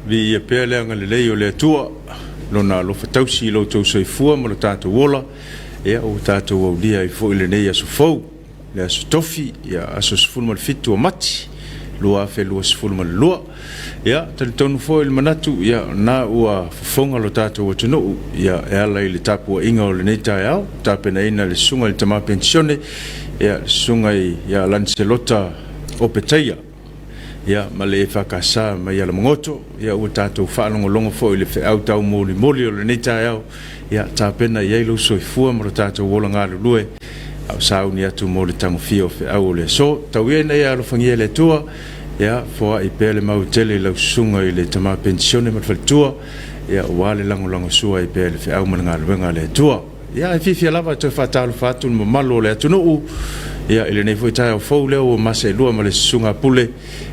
viia pea le agalelei o le Atua, Lona alofa tausi i lo outou soifua ma lo tatou ola, ia ua tatou aulia ai foi lenei aso fou, le Aso Tofi, ia, aso 17 o Mati 2022. Ia, talitonu foi le manatu, ia, o lena ua fofoga lo tatou atunuu, ia, e ala i le tapuaiga o lenei taeao, tapenaina e le Susuga i le Tama Penisione, ia, le Susuga ia Laniselota Opetaia, ia, ma le EFKS mai Alamagoto. Ia, ua tatou faalogologo foi i le feau taumolimoli o lenei taeao, ia, tapena i ai lou soifua ma lo tatou ola galulue, a o sauni atu mo le tagofia o feau o le aso. Tau ia ina ia alofagia e le Atua, ia, foai pea le mau tele i lau susuga i le tama penisione ma le faletua, ia, aua le lagolagosua ai pea i le feau ma le galuega a le Atua. Ia, e fiafia lava e toe faatalofa atu i le mamalu o le atunuu, ia, i lenei foi taeao fou lea ua maseelua ma le susuga a Pule,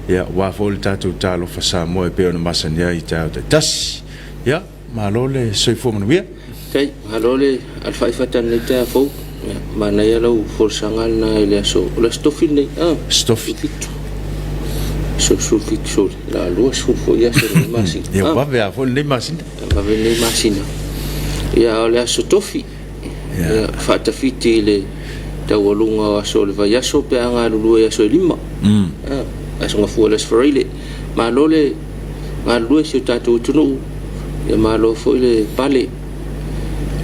ia, aua foi le tatou Talofa Samoa e pei ona masani ai i taeao taitasi. Ia, malo le soifua manuia. Faafetai, malo le alafai fata i lenei taeao fou. Ia, manaia lau folasaga lena i le aso, o le aso Tofi lenei, ah? Aso Tofi. 17. Aso 17, sorry, la 20 foi aso o lenei masina. Ia, ua vave lava foi lenei masina. Ua vave lenei masina. Ia, a o le aso Tofi, ia, faatafiti i le taualuga o aso o le vaiaso pe a galulue i aso e 5. Ah, aso Gafua i le aso Faraile. Malo le galulue si o tatou atunuu, ia malo foi le pale,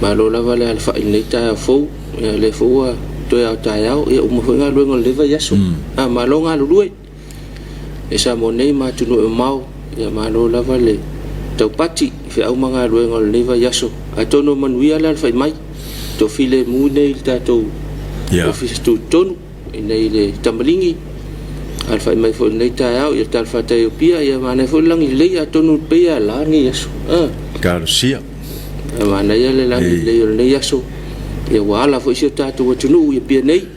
malo lava le alafai i lenei taeao fou, ia lea foi ua toe ao taeao, ia uma foi galuega o lenei vaiaso. Ah, malo galulue e Samoa nei ma atunuu e mamao, ia malo lava le taupati i feau ma galuega o lenei vaiaso. Atonu e manuia le alafai mai, toafilemu nei i le tatou Ofisa Tutotonu. I nei le tamaligi alafai mai foi i lenei taeao i le talafatai o Apia, ia manaia foi le lagi lelei, atonu e pei lava la lenei aso. Talosia. Manaia le lagi lelei o lenei aso, ia ua ala foi si o tatou atunuu i Apia nei,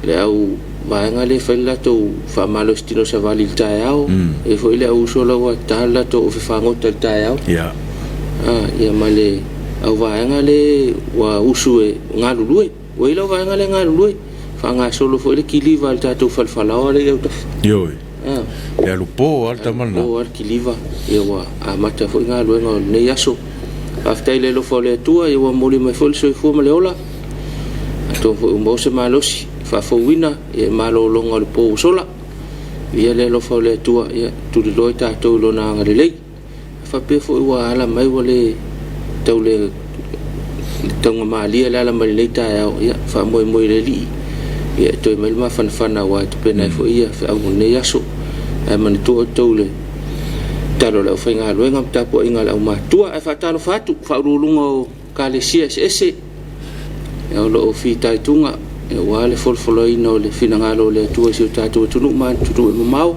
le au vaega lea e fai le latou faamalositino savali i le taeao, e i ai foi le au uso la ua ta le latou ofe fagota i le taeao. Ia ma le au vaega lea ua usu e galulue. Ua i ai lau vaega lea e galulue, faagasolo foi le kiliva a le tatou fale falaoa lea i autafa. Ioe. E alu po lava le tama lena. Alu po lava le kiliva, ia ua amata foi galuega o lenei aso. Faafetai i le alofa o le Atua, ia ua momoli mai foi le soifua ma le ola. Atonu foi ua maua se malosi faafouina i malologa o le po ua sola. Viia le alofa o le Atua, ia tuliloa i tatou i Lona agalelei. Faapea foi ua ala mai ua le tau le taugamalie le ala mai lenei taeao, ia faamoemoe i le Alii ia e toe mai le mafanafana aua e tapena ai foi ia feau mo lenei aso. Ae manatua outou le tatalo a le aufaigaluega ma tapuaiga a le aumatutua. Ae faatalofa atu i faauluuluga o Ekalesia eseese o lo o fitaituga aua le folafolaina o le finagalo o le Atua i si o tatou atunuu ma atunuu e mamao.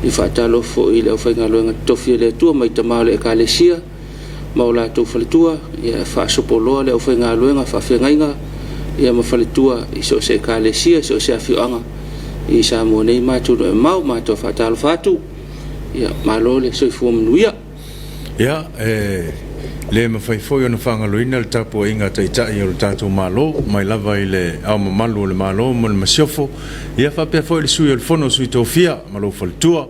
E faatalofa foi i le aufaigaluega totofi a le Atua mai tama o le Ekalesia ma o latou faletua, ia faasopoloa le aufaigaluega faafeagaiga ia ma faletua i so o se Ekalesia, i so o se afioaga i Samoa nei ma atunuu e mamao. Matou faatalofa atu, ia malo le soifua manuia. Ia, e le mafai foi ona faagaloina le tapuaiga a Taitai o le tatou Malo, mai lava i le Ao Mamalu o le Malo ma le Masiofo, ia faapea foi le Sui o le Fono a Sui Tofia ma lou faletua,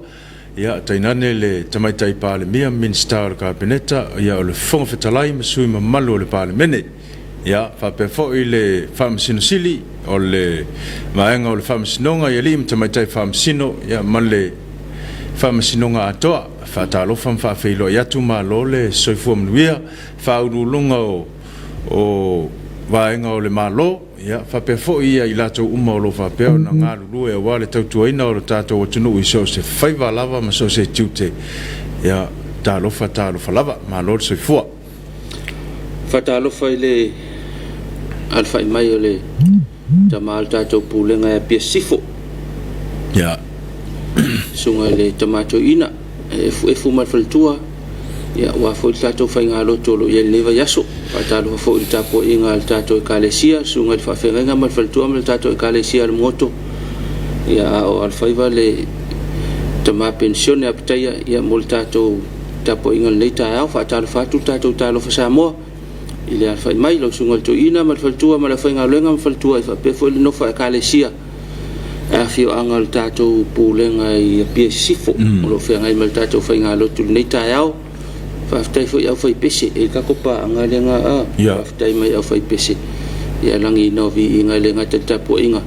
ia tainane le Tamaitai Palemia ma Minisita o le Kapeneta, ia o le Fofoga Fetalai ma sui mamalu o le Palemene, ia faapea foi le Faamasino Sili o le Vaega o le Faamasinoga i Alii ma Tamaitai Faamasino, ia ma le Faamasinoga atoa. Faatalofa ma faafeiloai atu, malo le soifua manuia, Faauluuluga o Vaega o le Malo, ia faapea foi ia i latou uma o lo o faapea ona galulue aua le tautuaina o lo tatou atunuu i so o se faiva lava ma so o se tiute. Ia, talofa, talofa lava, malo le soifua. Faatalofa i le alafai mai o le tama o le tatou Pulega ia Apia Sisifo. Ia. Susuga i le tama toeaina e efuefu ma le faletua, ia aua foi le tatou faigalotu o lo o i ai i lenei vaiaso. Faatalofa foi i le tapuaiga a le tatou Ekalesia, susuga i le faafeagaiga ma le faletua ma le tatou Ekalesia a le Moto. Ia a o alofaiva le tama penisione a Petaia ia mo le tatou tapuaiga i lenei taeao. Faatalofa atu le tatou Talofa Samoa i le alafai mai lau susuga i le toeaina ma le faletua ma le aufaigaluega ma faletua e faapea foi le nofo a Ekalesia. afioaga o le tatou Pulega i Apia Sisifo o lo o feagai ma le tatou faigalotu i lenei taeao. Faafetai foi i aufaipese, e i ai le tatou paaga lea na faafetai mai i aufaipese i lagiina o viiga e le gata i le tapuaiga,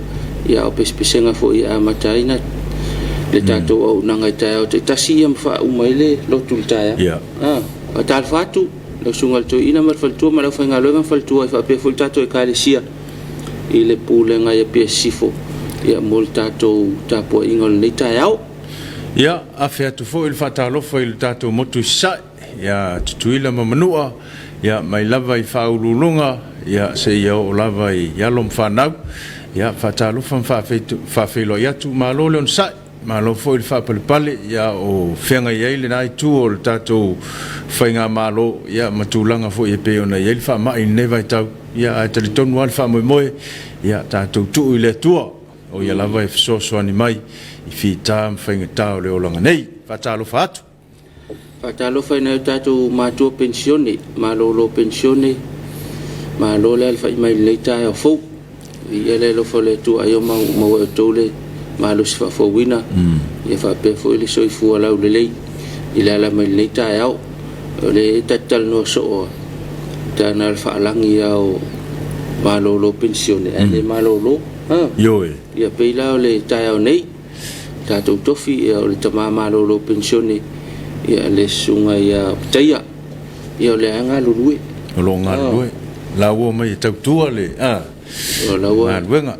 a o pesepesega foi e amata ai le tatou auaunaga i taeao taitasi ia ma faauma ai le lotu i le taeao. Faatalofa atu lau Susuga i le Toeaina ma le faletua ma le aufaigaluega ma faletua faapea foi le tatou Ekalesia i le Pulega i Apia Sisifo mo le tatou tapuaiga o lenei taeao. Ia, afe atu foi le faatalofa i le tatou motu i Sasae, ia Tutuila ma Manua, ia mai lava i Faauluuluga, ia seia oo lava i alo ma fanau. Ia, faatalofa ma faafeiloai atu, malo le onosai, malo foi le faapalepale, ia o feagai ai lena itu o le tatou faigamalo, ia ma tulaga foi e pei ona i ai le faamai i lenei vaitau. Ia, ae talitonu lava le faamoemoe, ia tatou tuu i le Atua, o Ia lava e fesoasoani mai i fita ma faigata o le olaga nei. Faatalofa atu. Faatalofa i nai o tatou matua penisione, malolo penisione, malo le alafai mai i lenei taeao fou. Viia le alofa o le Atua ai o maua e outou le malosi faafouina, ia faapea foi le soifua laulelei i le ala mai lenei taeao. O lea ta te talanoa soo lava, na o le faalagi lava o malolo penisione, ae le malolo. Ioe. Ia pei la o le taeao nei, tatou tofi o le tama malolo penisione, ia le susuga ia Petaia, ia o lea lava e galulue. O lo o galulue. La ua omai e tautua le galuega.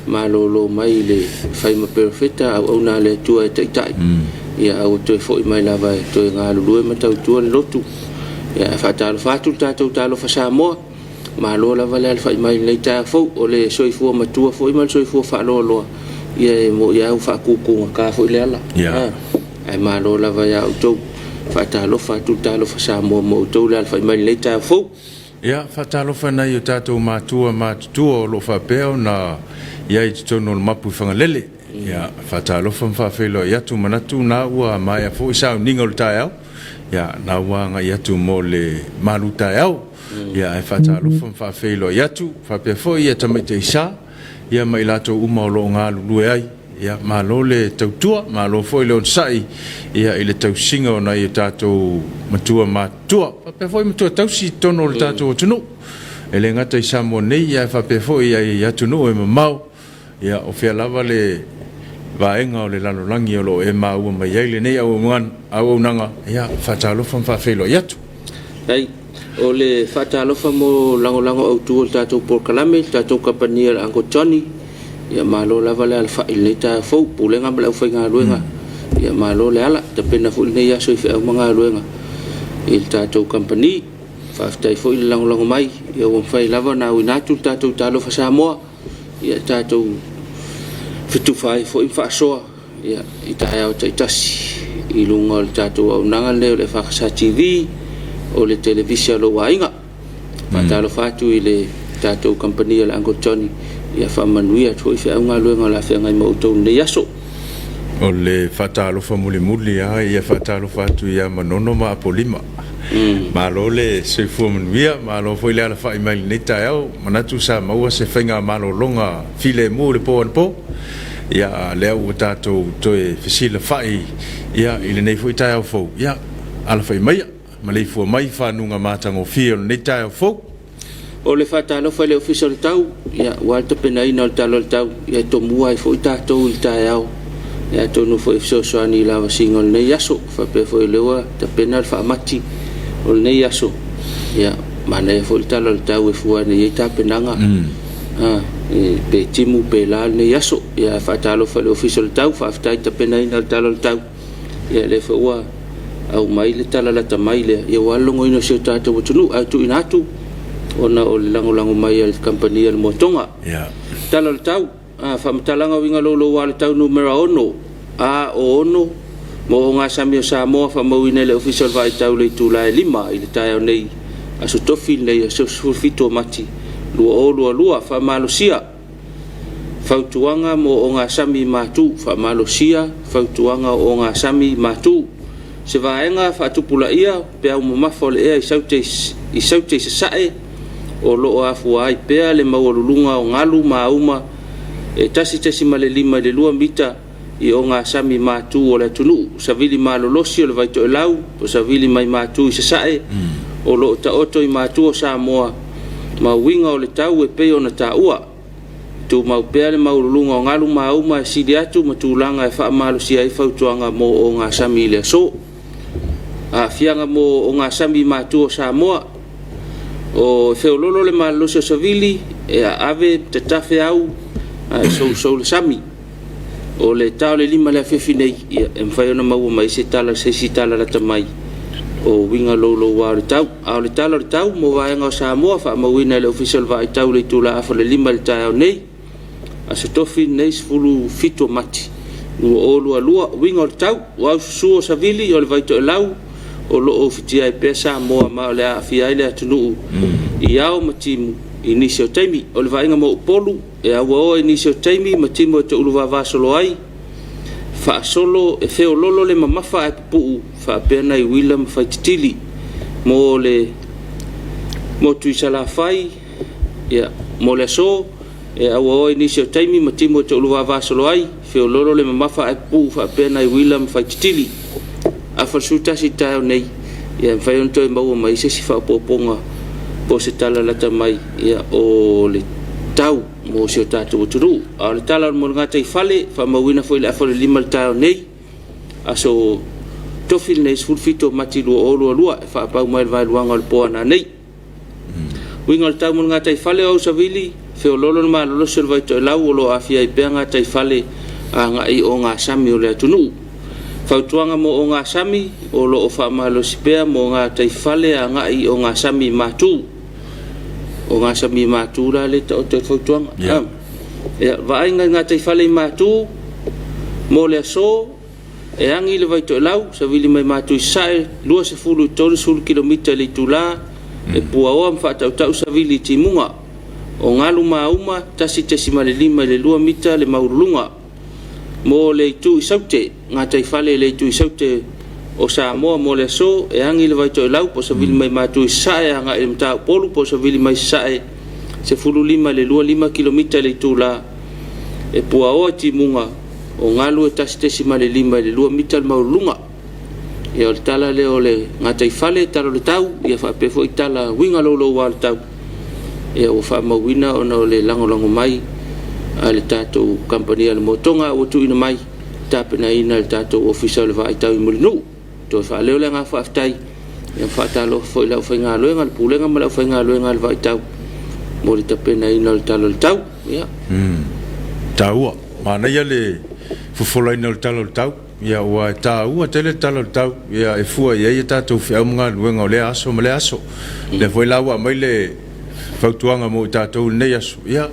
Malolo mai i le fai ma perofeta, auauna a le Atua e taitai, ia ae ua toe foi mai lava e toe galulue ma tautua le lotu. Ia, e faatalofa atu le tatou Talofa Samoa, malo lava le alafai mai i lenei taeao fou. O le soifua matua foi ma le soifua faaloaloa, ia e moni lava ua faatutugata foi le ala, ae malo lava ia outou. Faatalofa atu le Talofa Samoa mo outou le alafai mai i lenei taeao fou. Ia, faatalofa i nai o tatou matua matutua o lo o faapea ona i ai i totonu o le mapu i Fagalele. Ia, faatalofa ma faafeiloai atu, manatu na ua maea foi sauniga o le taeao, ia, na ua agai atu mo le malu taeao. Ia, ae faatalofa ma faafeiloai atu, faapea foi ia tamaitai sa, ia ma i latou uma o lo o galulue ai. Ia, malo le tautua, malo foi le onosai ia i le tausiga o nai o tatou matua matutua, faapea foi matua tausi i totonu o le tatou atunuu. E le gata i Samoa nei, ae faapea foi i atunuu e mamao, ia o fea lava le vaega o le lalolagi o lo o e maua mai ai lenei auaunaga, ia faatalofa ma faafeiloai atu. Ai, o le faatalofa mo lagolago autu o le tatou polokalame, le tatou kamupani a le Uncle Johnny, ia malo lava le alafai i lenei taeao fou, Pulega ma le aufaigaluega, ia malo le ala, tapena foi lenei aso i feau ma galuega i le tatou kamupani. Faafetai foi le lagolago mai, ia ua mafai lava ona auina atu le tatou Talofa Samoa, ia tatou fetufa ai foi ma faasoa ia, i taeao taitasi i luga o le tatou auaunaga lenei o le EFKS TV, o le televise a lou aiga. Faatalofa atu i le tatou kamupani a le Uncle Johnny, ia faamanuia atu foi feau galuega o le a feagai ma outou i lenei aso. O le faatalofa mulimuli lava, ia faatalofa atu ia Manono ma Apolima. Malo le soifua manuia, malo foi le alafai mai i lenei taeao. Manatu sa maua se faigamalologa filemu i le po anapo. Ia, a o lea ua tatou toe fesilafai ia i lenei foi taeao fou. Ia, alafai maia, maleifua mai i fanuga matagofie o lenei taeao fou. O le faatalofa i le Ofisa o le Tau, ia, aua le tapenaina o le Tala o le Tau, ia e tomua ai foi tatou i le taeao, ia atonu foi e fesoasoani i le lavasiga o lenei aso. Faapea foi o lea ua tapena le faamati o lenei aso, ia, manaia foi le Tala o le Tau e fua ane i ai tapenaga, pe timu pe la lenei aso. Ia, faatalofa i le Ofisa o le Tau, faafetai i le tapenaina o le Tala o le Tau. Ia lea foi ua aumai le tala lata mai lea, ia aua le logoina o si o tatou atunuu. Ae tuuina atu ona o le lagolago mai a le kamupani a le Moatoga. Tala o le Tau, faamatalaga uiga louloua o le tau numera 6, A O 6, mo ogasami o Samoa faamauina i le Ofisa o le Vaai Tau i le itula e 5 i le taeao nei, aso Tofi lenei, aso 17 o Mati 2022. Faamalosia Fautuaga mo ogasami matu Faamalosia Fautuaga o ogasami matu Se vaega faatupulaia peau mamafa o le ea i Saute i Saute i Sasae o lo o afua ai pea le maualuluga o galu ma auma e 1.5 i le 2 mita i ogasami matu o le atunuu. Savili malolosi o le Vaitoelau po o savili mai matu i sasae o lo o taoto i matu o Samoa ma uiga o le tau e pei ona taua. Tumau pea le maualuluga o galu mauma e sili atu ma tulaga e faamalosia ai fautuaga mo ogasami i le aso. Aafiaga mo ogasami i matu o Samoa. O feololo le malolosi o savili e aave tatafe au ae sousou le sami. O le ta o le 5 i le afiafi nei, ia, e mafai ona maua mai se tala se isi tala lata mai o uiga louloua o le tau. A o le tala o le tau mo vaega o Samoa faamauina e le Ofisa o le Vaai Tau i le itula afa o le 5 i le taeao nei, Aso Tofi lenei 17 o Mati 2022. Uiga o le tau, o aususu o savili o le Vaitoelau o lo o ufitia ai pea Samoa ma o le a aafia ai le atunuu i ao ma timu i nisi o taimi. O le vaaiga mo Upolu, e auaoa i nisi o taimi ma timu e toulu vavasolo ai, faasolo e feololo le mamafa ae pupuu faapea nai uila ma faititili. Mo le motu i Salafai, ia, mo le aso, e auaoa i nisi o taimi ma timu e toulu vavasolo ai, feololo le mamafa ae pupuu faapea nai uila ma faititili. Afa le 11 i le taeao nei, ia, e mafai ona toe maua mai se isi faaopoopoga po o se tala lata mai, ia, o le tau mo si o tatou atunuu. A o le tala o le moliga-taifale, faamauina foi i le afa o le 5 i le taeao nei, aso Tofi lenei 17 o Mati 2022, e faapau mai le vaeluaga o le po a nanei. Uiga o le tau mo le gataifale o Ausavili, feololo le malolosi o le Vaitoelau o lo o aafia ai pea gataifale agai i ogasami o le atunuu. Fautuaga mo ogasami o lo o faamalosi pea mo gataifale agai i ogasami matu. Ogasami matu la le taoto i le fautuaga. Yeah. Ia, vaaiga i gataifale i matu mo le aso, E agi le Vaitoelau, savili mai matu i sasae, 20 i 30 kilomita i le itula, e puaoa ma faatautau savili i timuga. O galu mauma, 1.5 i le 2 mita le maualuluga. Mo le itu i Saute, gataifale i le itu i Saute o Samoa mo le aso, e agi le Vaitoelau po o savili mai matu i sasae agai i le Mataupolu po o savili mai sasae 15 i le 25 kilomita i le itula, e puaoa i timuga. O galu e 1.5 i le 2 mita le maualuluga. Ia o le tala lea o le gataifale, tala o le tau, ia faapea foi tala uiga louloua o le tau. Ia ua faamauina ona o le lagolago mai a le tatou kamupani a le Motoga ua tuuina mai tapenaina e le tatou Ofisa o le Vaai Tau i Mulinuu. Toe faaleo le agaga faafetai, ia faatalofa foi i le aufaigaluega, le Pulega ma le aufaigaluega a le Vaaitau mo le tapenaina o le Tala o le Tau. Ia. Taua. Manaia le fofolaina o le Tala o le Tau. Ia, aua e taua tele le Tala o le Tau, ia, e fua i ai a tatou feau ma galuega o lea aso ma lea aso. Lea foi la ua aumai le fautuaga mo i tatou i lenei aso, ia,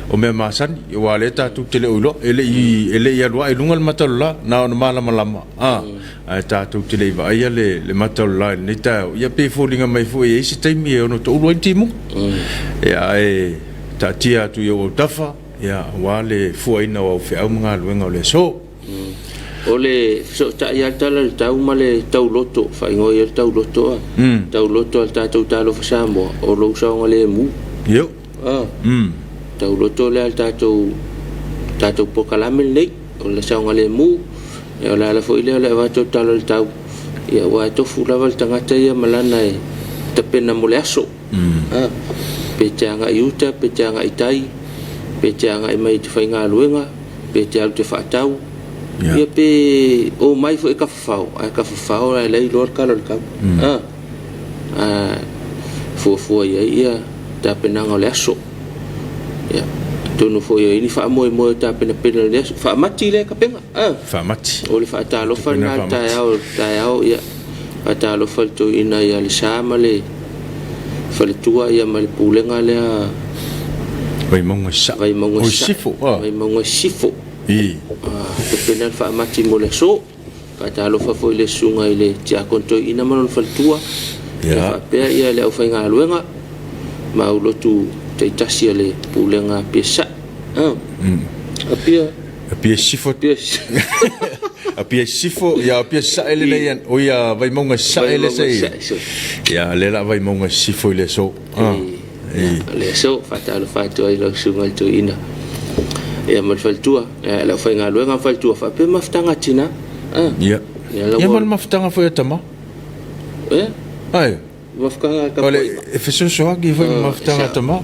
o mea masani, aua o lea tatou te le o iloa, e le i, e le i alu ae i luga le mata o le la, na ona malamalama, a. Ae tatou te le i vaaia le mata o le la i lenei taeao, ia pei e foliga mai foi e i ai se taimi e ono toulu ai le timuga. Ia, ae taatia atu i ou autafa, ia, aua le fuaina o au feau ma galuega o le aso. O le fesootai lava le tala i le tau ma le tauloto, faaigoa i ai le tauloto a. Tauloto a le tatou Talofa Samoa, o lou saogalemu. Io. Tauloto lea a le tatou, tatou polokalame lenei, o le saogalemu. Ia, o le ala foi lea o le avatu o le tala o le tau, ia, aua e tofu lava le tagata ia ma lana e tapena mo le aso. Pe te agai i uta, pe te agai i tai, pe te agai mai i te faigaluega, pe te alu te faatau, ia pe o mai foi e kafafao, ae kafafao ae leai iloa le kala o le tau. Fuafua i ai ia tapenaga o le aso. Ia, atonu foi o i ai ni faamoemoe o tapenapena o le aso. Faamati lea kapega. Faamati. O le faatalofa lena i le taeao, taeao, ia, faatalofa i le toeaina ia Lesa ma le faletua ia ma le pulega lea Vaimauga Sasae. Vaimauga Sasae. Sifo. Vaimauga Sifo. I. Tapena le faamati mo le aso. Faatalofa foi i le susuga i le Tiakono Toeaina ma lona faletua. Ia faapea ia le aufaigaluega ma aulotu taitasi a le pulega Apia Sasae. Apia. Apia Sifo. Apia Sifo, ia Apia Sasae lenei, o ia Vaimauga Sasae le se. Ia le la Vaimauga Sifo i le aso. Le aso, faatalofa atu ai lau susuga i le toeaina. Ia ma le faletua, ia le aufaigaluega ma faletua faapea mafutaga a tina. Ah. Ia. Ia Ia ma le mafutaga foi a tama. Ia. Ai. Mafutaga a tama. O le e fesoasoani foi ma mafutaga a tama.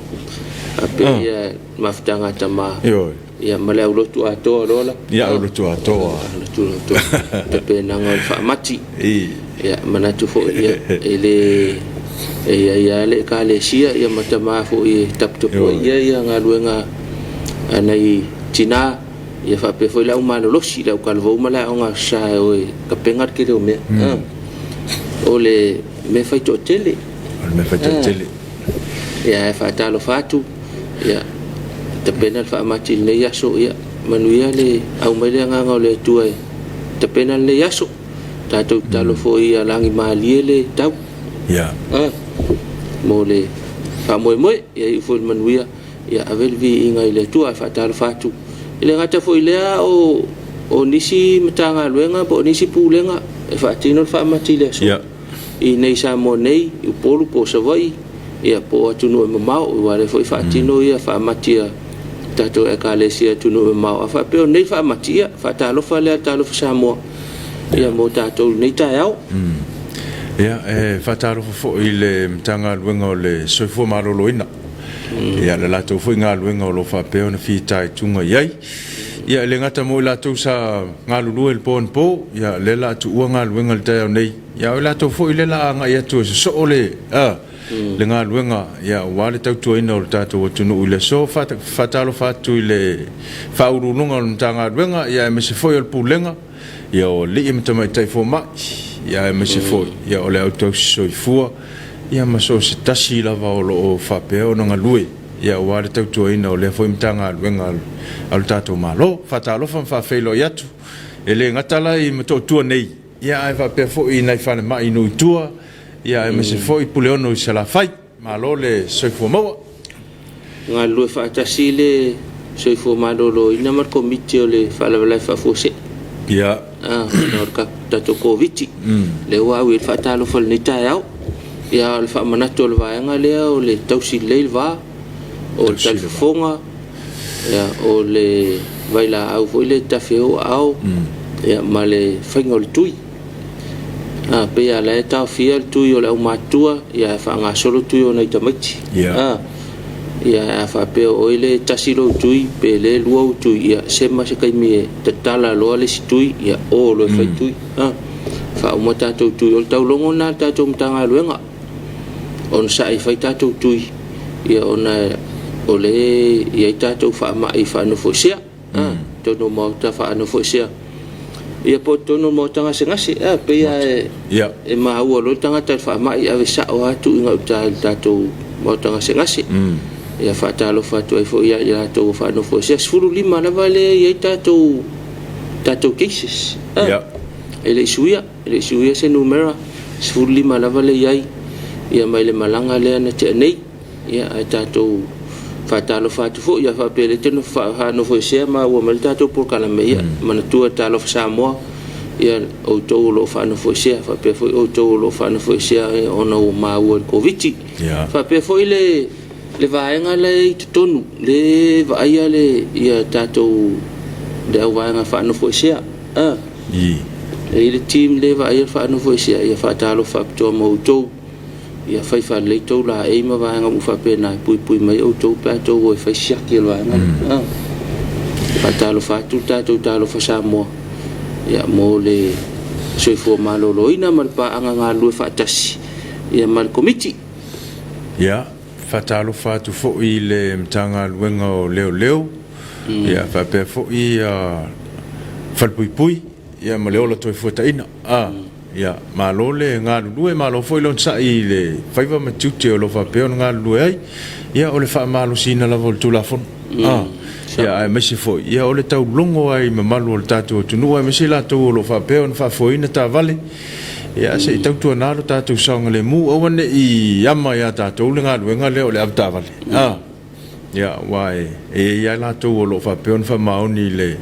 Faapea ia mafutaga a tama. Ioe. Ia ma le aulotu atoa loa la. Ia aulotu atoa. Aulotu atoa. Tapenaga o le faamati. Ia manatu foi ia e le e i ai lava le ekalesia ia ma tama foi e taputapuaia ia galuega a nai tina ia faapea foi le au malolosi le au talavou ma le aoga sa e o e tapena le tele o mea. O le mea fai toatele. O le mea fai toatele. Ia e faatalofa atu ia tapena le faamati i lenei aso ia manuia le aumai le agaga o le Atua e tapena lenei aso. Tatou tatalo foi ia lagimalie le tau. Ia. Ah, mo le faamoemoe ia iu foi i le manuia ia ave le viiga i le Atua. Ae faatalofa atu e le gata foi i lea o o nisi Matagaluega po o nisi Pulega e faatino le faamati i le aso. Ia. I nei Samoa nei, i Upolu po o Savaii, ia po o atunuu e mamao, aua o lea foi e faatino ia faamati a tatou Ekalesia i atunuu e mamao. A faapea o nei faamati, ia, faatalofa lea talofa Samoa, ia mo tatou i lenei taeao. Ia, e faatalofa foi i le Matagaluega o le Soifua Maloloina, ia, le latou foi galuega o lo o faapea ona fitaituga i ai. Ia, e le gata mo i latou sa galulue i le po anapo, ia, lea o le a tuua galuega i le taeao nei, ia, o i latou foi lea o le a agai atu e sosoo le, a, le galuega aua le tautuaina o le tatou atunuu i le aso. Faatalofa atu i le Faauluuluga o le Matagaluega aemaise foi o le Pulega o alii ma tamaitai fomai aemaise foi o le au tausi soifua ma so o se tasi lava o lo o faapea ona galue aua le tautuaina o lea foi Matagaluega a lo tatou Malo. Faatalofa ma faafeiloai atu, e le gata la i Motootua nei, ae faapea foi i nai falemai i nuu i tua, Ia aemaise foi Puleono i Salafai. Malo le soifua maua. Galulue faatasi le Soifua Maloloina ma le Komiti o le Faalavelave Faafuasei. Ia. Ah, ona o le tatou Koviti. Lea ua au i ai le faatalofa i lenei taeao. Ia, o le faamanatu o le vaega lea o le tausi lelei le va, o le talifofoga, ia, o le vailaau foi lea e tafe ai ou aao, ia, ma le faiga o le tui. A, pei a la e taofia le tui o le aumatutua, ia ae faagasolo tui o nai tamaiti. Ia. A, ia a faapea o oe le tasi lou tui, pe le lua ou tui, ia sema se taimi e tatala loa le isi tui, ia o loa e fai tui. A, faauma tatou tui. O le taulogo lena a le tatou Matagaluega, onosai e fai tatou tui, ia ona o lea e i ai tatou faamai faanofoesea. A, totonu o maota faanofoesea, ia po o totonu o maota gasegase. A, pei lava e, Ia. e maua loa le tagata i le faamai, ave sao lava tuu i gauta i le tatou maota gasegase. Ia faatalofa atu ai foi ia i latou o faanofoesea. 15 lava lea e i ai tatou, tatou cases. A, Ia. e le i suia, e le i suia se numera, 15 lava lea e i ai, ia mai le malaga lea na tea nei. Ia, ae tatou faatalofa atu foi, a faapea lea e te faanofoesea ma ua mai le tatou polokalame, ia, manatua talofa Samoa, ia, outou o lo o faanofoesea, faapea foi outou o lo o faanofoesea ona ua maua i le Koviti. Ia. Faapea foi le, le vaega lea i totonu, le vaaia le, ia tatou, le auvaega faanofoesea. A, I. e i ai le team le vaaia le faanofoesea, ia faatalofa faapitoa ma outou. Ia fai faalelei tou laei ma vaega uma faapena e puipui mai outou pe a tou o e fai siaki a le vaega lea. Faatalofa atu le tatou Talofa Samoa ia mo le soifua maloloina ma le paaga galulue faatasi ia ma le Komiti. Ia, faatalofa atu foi i le Matagaluega o Leoleo, ia faapea foi Falepuipui ia ma le Ola Toefuataina. Ia, malo le galulue, malo foi le onosai i le faiva ma tiute o lo o faapea ona galulue ai. Ia, o le faamalosiina lava o le Tulafono. A, ia, aemaise foi, ia, o le taulogo ai i mamalu o le tatou atunuu, aemaise i latou o lo o faapea ona faafoeina taavale. Ia, se i tautuana lo tatou saogalemu, aua ne i ama ia tatou le galuega lea o le avetaavale. A. Ia, aua e i ai lava latou o lo o faapea ona faamaoni i le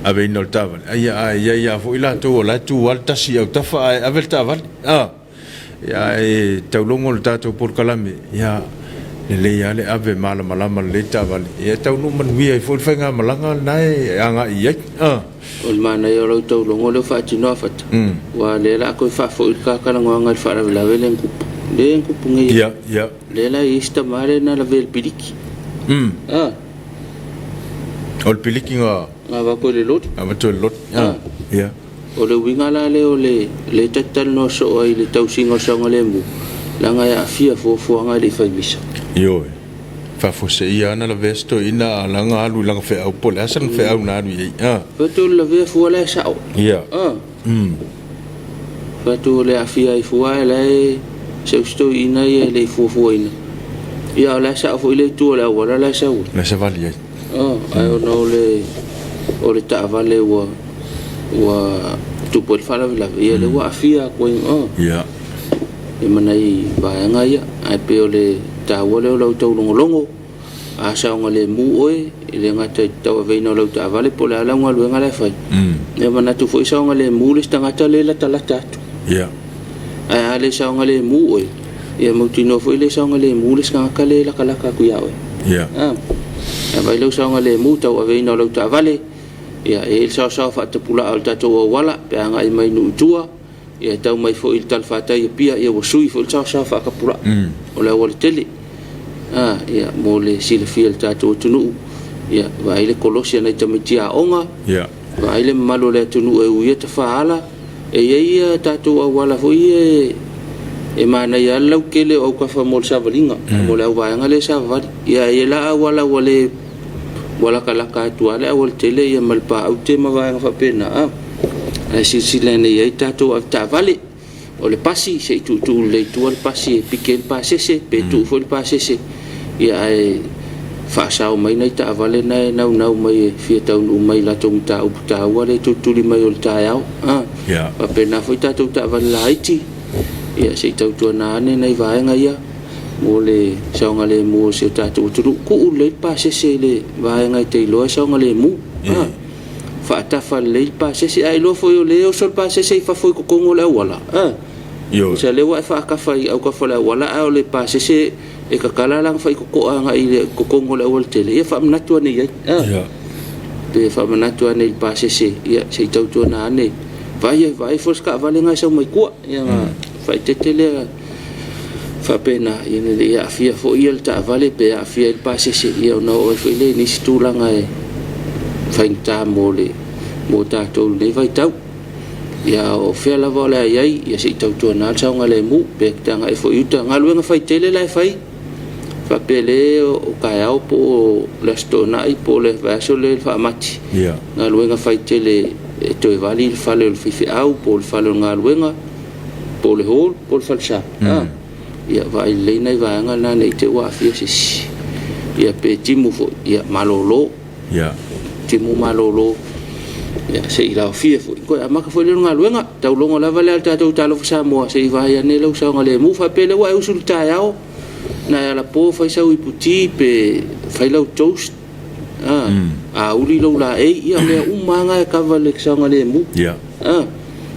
aveina o le taavale, a ia, ae i ai lava foi latou o la e tu lava le tasi i autafa ae ave le taavale. A, ia, ae taulogo le tatou polokalame, ia, Lelei lava le ave malamalama lelei le taavale, ia e taunuu manuia ai foi le faigamalaga lena e agai i ai. O le manaia o lau taulogo lea ua faatino Afata, aua o lea o le a toe faafoi le ta talanoaga i le faalavelave lea na tupu, lea na tupu nei. Ia, ia. Lea la e i ai si tama lea na lavea i le piliki. O le piliki na... Na avatu e le loli. Avatu e le loli. Ia. O le uiga la lea o le lea ta te talanoa soo ai i le tausiga o le saogalemu, leaga e aafia fuafuaga e le i fai misa. Ioe. Faafuaseia lava na lavea si toeaina a o la na alu i lana feau po o le a sana feau na alu i ai. A. Fai atu o le lavea fua la e sao. Ia. A. Fai atu o le aafia ai fua ae la e sau si toeaina ia e le i fuafuaina. Ia a o la e sao foi le itu o le auala la e sau ai. La e savali ai. A, ae ona o le o le taavale ua ua tupu ai le faalavelave, ia lea ua aafia atu ai Ia. I ma nai vaega ia. Ae pei o le taua lea o lau taulogologo, a saogalemu oe, e le gata i le tauaveina o lau taavale po o le a lau galuega la e fai, ia manatu foi saogalemu le isi tagata lea e latalata atu. Ia. Ae a le saogalemu oe, ia mautinoa foi le saogalemu le isi tagata lea e latalata atu ia oe. Ia. A vaai lau saogalemu tauaveina o lau taavale, ia e i ai le saosaoa faatapulaa o le tatou auala pe a agai mai nuu i tua, ia e tau mai foi i le talafatai i Apia, ia ua sui foi le saosaoa faatapulaa o le auala tele. Ia mo le silafia e le tatou atunuu, ia vaai le kolosi a nai tamaiti aoga, Ia. Vaai le mamalu o le atunuu e uia tafaala. E i ai a tatou auala foi ia e manaia lava le lautele o autafa mo le savaliga, mo le auvaega lea e savavali. Ia e i ai la auala ua le ua latalata atu lava le aualatele ia ma le paaute ma vaega faapena, a. Ae silasila ane i ai tatou avetaavale. O le pasi, se i tuutuu lelei i tua le pasi e piki ai le pasese, pe tuu foi le pasese, ia ae faasao mai nai taavale na e naunau mai e fia taunuu mai i latou mataupu taua lea e tulituli mai o le taeao. A, faapena foi tatou taavale laiti, ia se i tautuana ane nai vaega ia mo le saogalemu o si o tatou atunuu. Tuu lelei le pasese i le vaega e te iloa e saogalemu. A. Faatafa lelei le pasese, ae iloa foi o lea e oso le pasese i fafo i totonu o le auala. A. Ioe. Tusa lea ua e faatafa i autafa o le auala, ae o le pasese e tatala lana faitotoa agai i le totonu o le aualatele, ia faamanatu ane i ai. A. Ia. Pe faamanatu ane i le pasese, ia se i tautuana ane. Vaai, vaai foi se taavale na e sau mai tua, ia ona faaeteete lea faapena, ina ne i aafia foi le taavale pe aafia ai le pasese, ia ona oo ai foi lea i nisi tulaga e faigata mo le mo tatou i lenei vaitau. Ia o fea lava o le a i ai, ia se i tautuana le saogalemu, pe te agai foi i uta. Galuega fai tele la e fai, faapea le o taeao po o le Aso Toonai po o le vaiaso lea i le faamati. Ia. Galuega fai tele e toe vali le fale o le faifeau po o le fale o le galuega, po o le hall po o le falesa. Ia vaai lelei nai vaega na ne i te i ua aafia se isi. Ia pe timu foi, ia malolo. Ia. Timu malolo. Ia se i laofia foi. Toe amata foi lea o le galuega. Taulogo lava lea a le tatou Talofa Samoa se i vaai ane lau saogalemu. Faapea lea ua e usu i le taeao, na e alapo fai sau iputi pe fai lau toast. Auli lou laei, ia mea uma lava na e kava i le saogalemu. Ia.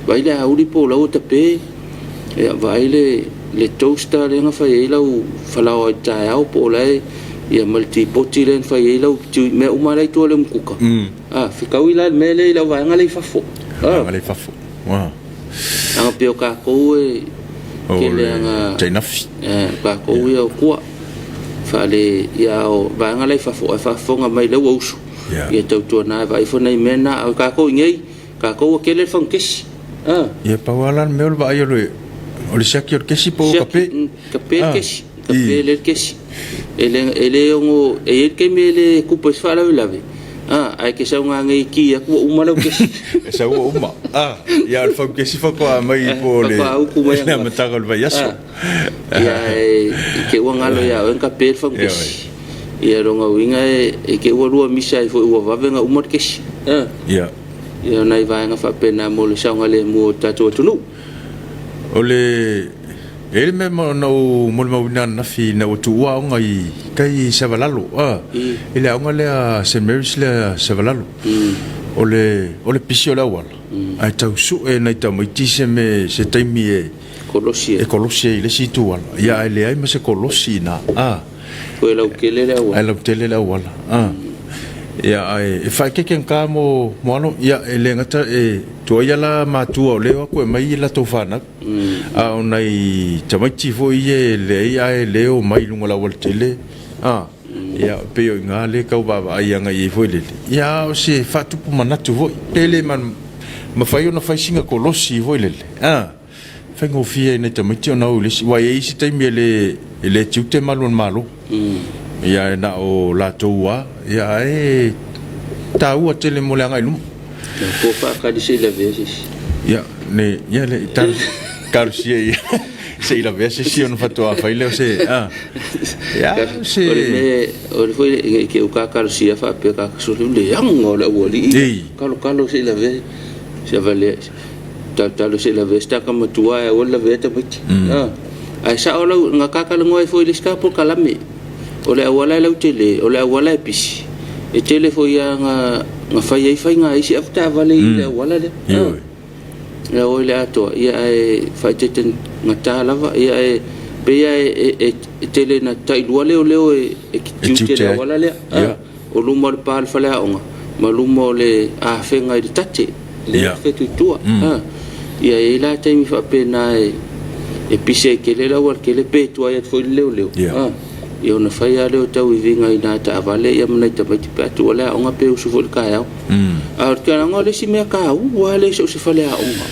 Vaai le auli po o lau tape, ia, vaai le, le toaster lea na fai ai lau falaoa i le taeao po o la e, ia ma le tipoti lea na fai ai lau ti, mea uma la e i tua o le umukuka. Fetaui la le mea lea i lau vaega lea i fafo. Vaega lea i fafo. Leaga pei o tatou e tele lava na tainafi. O tatou ia o tua. Faale, ia o vaega la i fafo ae faafofoga mai lea ua usu. Ia tautuana e vaai ifo nai mea na. A o tatou i inei, tatou ua tele le fagukesi. Ia pau lava la le mea o le vaai o le o le siaki o le kesi po o kape. Kape le kesi, kape le kesi. E le e le ono e i ai le taimi e le tupu ai se faalavelave, ae te sau nanei ki atu ua uma lau kesi. E sau ua uma. Ia o le fagukesi faatoa aumai po o le Faatoa upu mai le amataga o le vaiaso. Ia e te ua galo ia oe ona kape le fagukesi. Ia lona uiga e te ua lua misa ai foi ua vave ona uma le kesi. Ia. Ia o nai vaega faapena mo le saogalemu o le tatou atunuu. O le E i ai le mea na ou molimauina ananafi ina ua tuua aoga i tai i Savalalo, a, i le aoga lea Saint Mary's lea Savalalo. O le, o le pisi o le auala, ae tau sue nai tamaiti se me, se taimi e Kolosi ai. E kolosi ai i le isi itu ala. Ia ae leai ma se kolosi i ina, a. Ua lautele le auala. Ae lautele le auala. Ia, ae e faaeteete gata mo alo, ia, e le gata e tuaia la matua o lea o atu e aumai latou fanau, a o nai tamaiti foi ia e leai ae le omai i luga o le aualatele, ia, e pei o i ina lea e tau vaavaai agai i ai foi lele, ia, a o se faatupu manatu foi, pe le mafai ona fai sina kolosi foi lele, Faigofie ai i nai tamaiti ona o i le isi, aua e i ai isi taimi e le, e le tiute malu o le Malo. Ia e na o latou lava, ia ae taua tele mo le agai i luma. Ia po faakali se i lavea se isi. Ia, ne, ia le, talosia ia se i lavea se isi ona faatoa fai lea o se, a, ia, se... O le mea, o le foi ne i te i ua talosia faapea ka soli leaga o le aualii, kalokalo se i lavea se valea. Talotalo se i lavea se tagata matua ae aua le lavea tamaiti. Ae sao lau, na ta talanoa ai foi i le isi ta polokalame, o le auala e lautele, o le auala e pisi, e tele foi lava na fai ai faiga a isi avetaavale i le auala lea. E o i le atoa, ia ae faaeteete gata lava, ia ae pei lava e tele ina tailua leoleo e tiute le auala lea. O luma o le pa o le faleaoga ma luma o le afega i le tate lea e fetu i tua. Ia e i ai la taimi faapena e pisi ai tele le aualatele pe tuai atu foi le leoleo. Ia ona fai lava lea o tauiviga i na taavale ia ma nai tamaiti pe a tuua le aoga pe usu foi i le taeao. A o le tulaga o le isi mea taua lava lea i so o se faleaoga.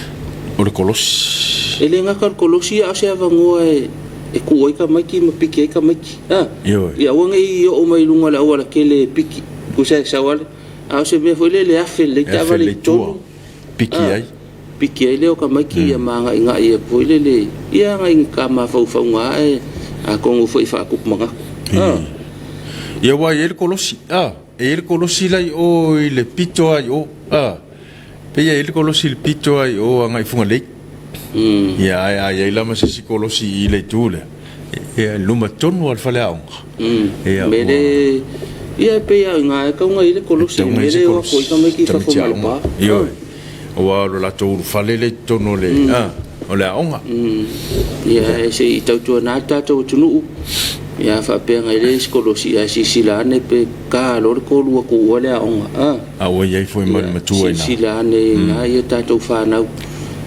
O le kolosi. E le gata o le kolosi a o se avanoa e tuu ai tamaiti ma piki ai tamaiti. A, ia aua ne i oo mai i luga o le aualatele e piki, tusa e sau lava, a o se mea foi lele e afe lelei taavale i totonu, piki ai. Piki ai lea o tamaiti ia ma agaigai atu foi lele, ia agai i ta mafaufauga ae atonu foi e faatupu manatu. A. Ia aua e i ai le kolosi, a, e i ai le kolosi la i o i le pito lava i o, a. Pei e i ai le kolosi i le pito lava i o agai i Fugalei. Ia, ae a i ai la ma se isi kolosi i le itu lea, ia, i luma tonu lava o le faleaoga. Ia, ua... Ia, e pei lava o i ina e tatau ona i ai le kolosi, i le mea lea e o atu ai tamaiti i fafo mai le pa. Ioe, aua o le latou ulufale lea i totonu o le, o le aoga. Ia, ae se i tautuana le tatou atunuu, ia faapea na i ai le isi kolosi, ae silasila ane pe ta loa le tolu ua tuua le aoga. A. A ua i ai foi ma le matua i ina. Silasila ane i ina ia tatou fanau.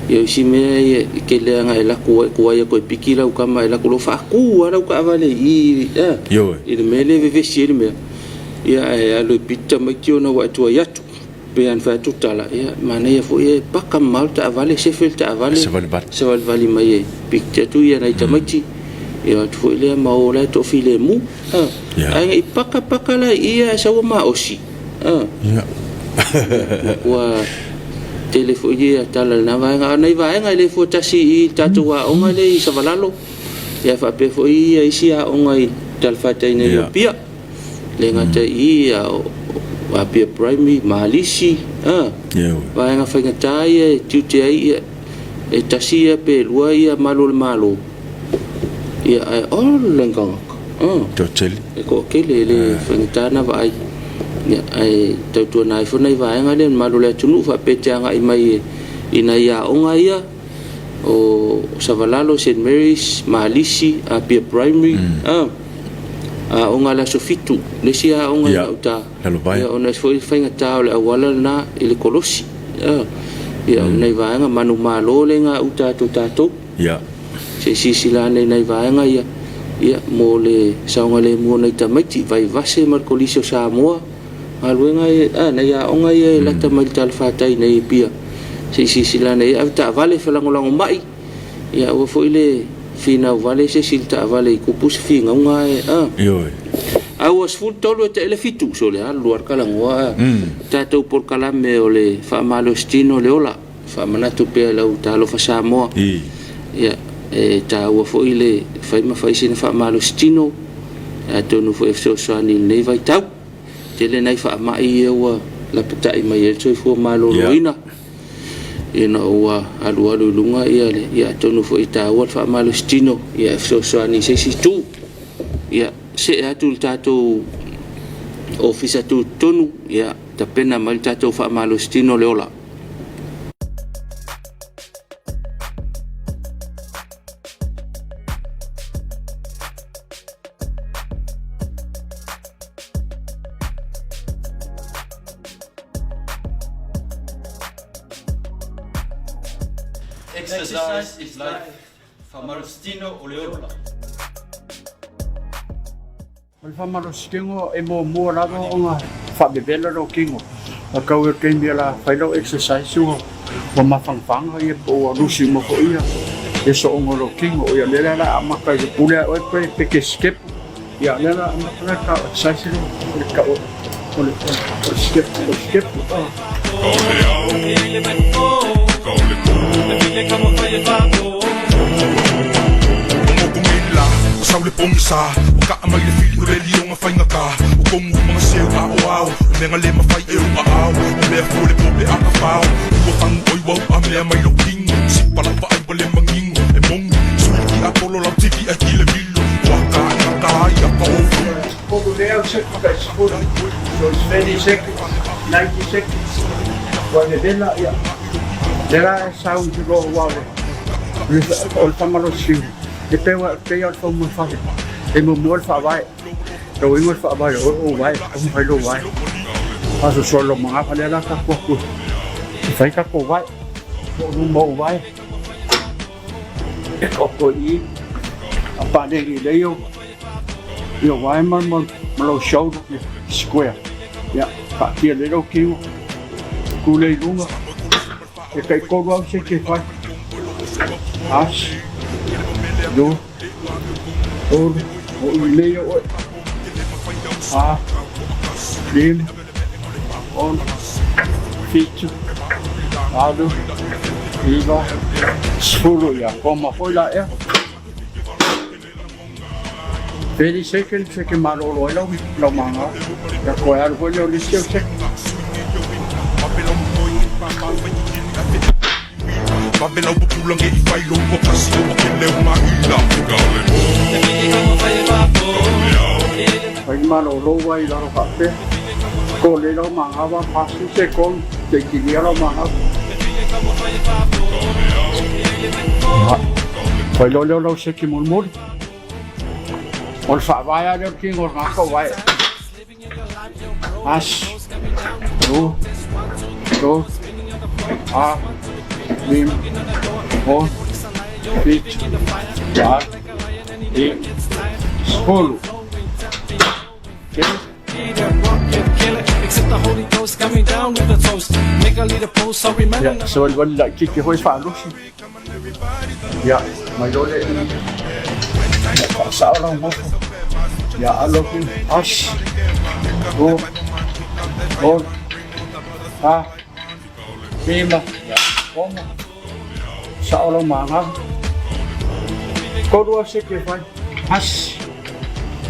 Ia o isi mea ia e tele lava ina e alu atu e tuai atu e piki lau tama e alu atu loa faatu lava lau taavale i i, a, Ioe. i le mea lea e vevesi ai le mea. Ia ae alu e piki tamaiti ona ua e tuai atu. Pei ona fai atu tala, ia manaia foi e paka mamao le taavale, sefe le taavale, Savalivali. savalivali mai e piki atu ia nai tamaiti. Ia o atu foi lea ma o la e toafilemu. A, Ia. ae ne i paka paka la i i ae sau ua maosi. A. Ia. Ua tele foi ia tala i lena vaega. A o nai vaega e le fua tasi i le tatou aoga lea i Savalalo, ia faapea foi ia isi aoga i talafatai nei o Apia. Le gata i i, a o Apia Primary, Malisi, a, vaega faigata ia e tiute ai ia, e tasi ia pe lua ia malu o le Malo, ia ae ola i tagata. Toatele. E toatele, e le faigata ona vaai. Ia, ae tautuana ai foi nai vaega lea, le mamalu o le atunuu faapea e te agai mai i nai aoga ia, o Savalalo, Saint Mary's, Malisi, Apia Primary, a, aoga le aso 7, le isi aoga i gauta, ia, ona foi le faigata o le auala lena i le kolosi, a, ia, o nai vaega manumalo lea i gauta atu o tatou. Se i silasila ane i nai vaega ia, ia, mo le saogalemu o nai tamaiti, Vaivase ma le Kolisi o Samoa, galuega ia, a, nai aoga ia e lata mai i le talafatai nei i Apia, se i silasila ane i ai, avetaavale felagolagomai, ia aua foi le finau vale se isi i le taavale i tupu se finauga ae, a. Ioe. A ua 13 e taele 7, sole alu lava le talanoa, a. Tatou polokalame o le faamalositino o le ola. Faamanatu pea i lau talofa Samoa, ia, e taua foi le fai ma fai sina faamalositino, atonu foi e fesoasoani i lenei vaitau. Tele nai faamai ia ua lapatai mai ai le soifua maloloina, ina ua alualu i luga ia le, ia atonu foi e taua le faamalositino, ia e fesoasoani i se isi itu. Ia, see atu i le tatou ofisa tutotonu, ia tapena mai le tatou faamalositino o le ola. Exercise is life, Faamalositino o le ola. O le faamalositino e muamua lava ona faavevela lou tino. A tau i le taimi o le a fai lau exercise ua ua mafanafana ia po ua lusi uma foi ia ia sooga o lou tino. Ia o lea la o le a amata i le pule a oe pe pe te step. Ia o lea la o le a amata le tau exercise lea o le tau o le o le step o le step. So it's 30 seconds, 90 seconds. Ua vevela, ia. Lea la e sau i loa ua o le, o le faamalosiu. E pei ua pei o le faumafale. E muamua le faavae. Lou igo le faavae o ou vae, taumafai lou vae. Faasoasoa lou magafa lea la tatou atu e fai tatou vae. Po o luma ou vae. E taoto i i. A paleni lelei ou Ia wae ma, ma, ma lou shoulder ia square. Ia, faatia lelei lou tino. Tu lea i luga. E tai tolu au se te fai. Tasi, lua, tolu, o i lelei oe. Fa, lima, ono, fitu, valu, iva, sefulu. Ia, koma foi la ea. 30 seconds e ke malolo ai lau lau maga. Ia koe alu foi lea o le isi au second. Fai le malolo ua i lalo faapea. Ko le lau maga wa pasu sekon te kilia lau maga. Fai loa lea o lau seki mulimuli. O le faavae lava lea o le tino o le tagata o vae. Tasi, lua, tolu, fa, lima, ono, fito, valo, dimy, sefolo. Telo. Ia, savalivali laitiiti foi faalusi. Ia, mai loa lea i ia faasao lau nofo. Ia alo atu tasi, lua, tolu, fa, lima, ia, ono. Sao lau magaga. Tolu lava seke e fai. Tasi,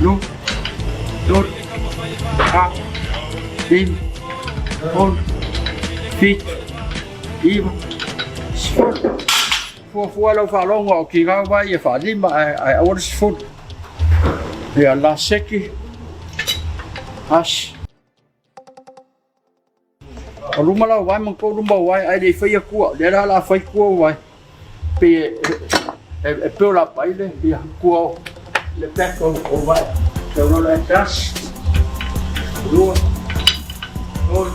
lua, tolu, fa, lima, ono, fitu, iva, sefulu. Fuafua lau faalogo a o kigau vai e faalima ae ae aua le sefulu. Ia la seki, tasi. O luma lau vae ma kou luma o vae ae le i faia kua, lea la o le a fai kua o vae. Pei e e e build up ai le ia kua o le back o o vae. Tau loa le tasi, lua, tolu,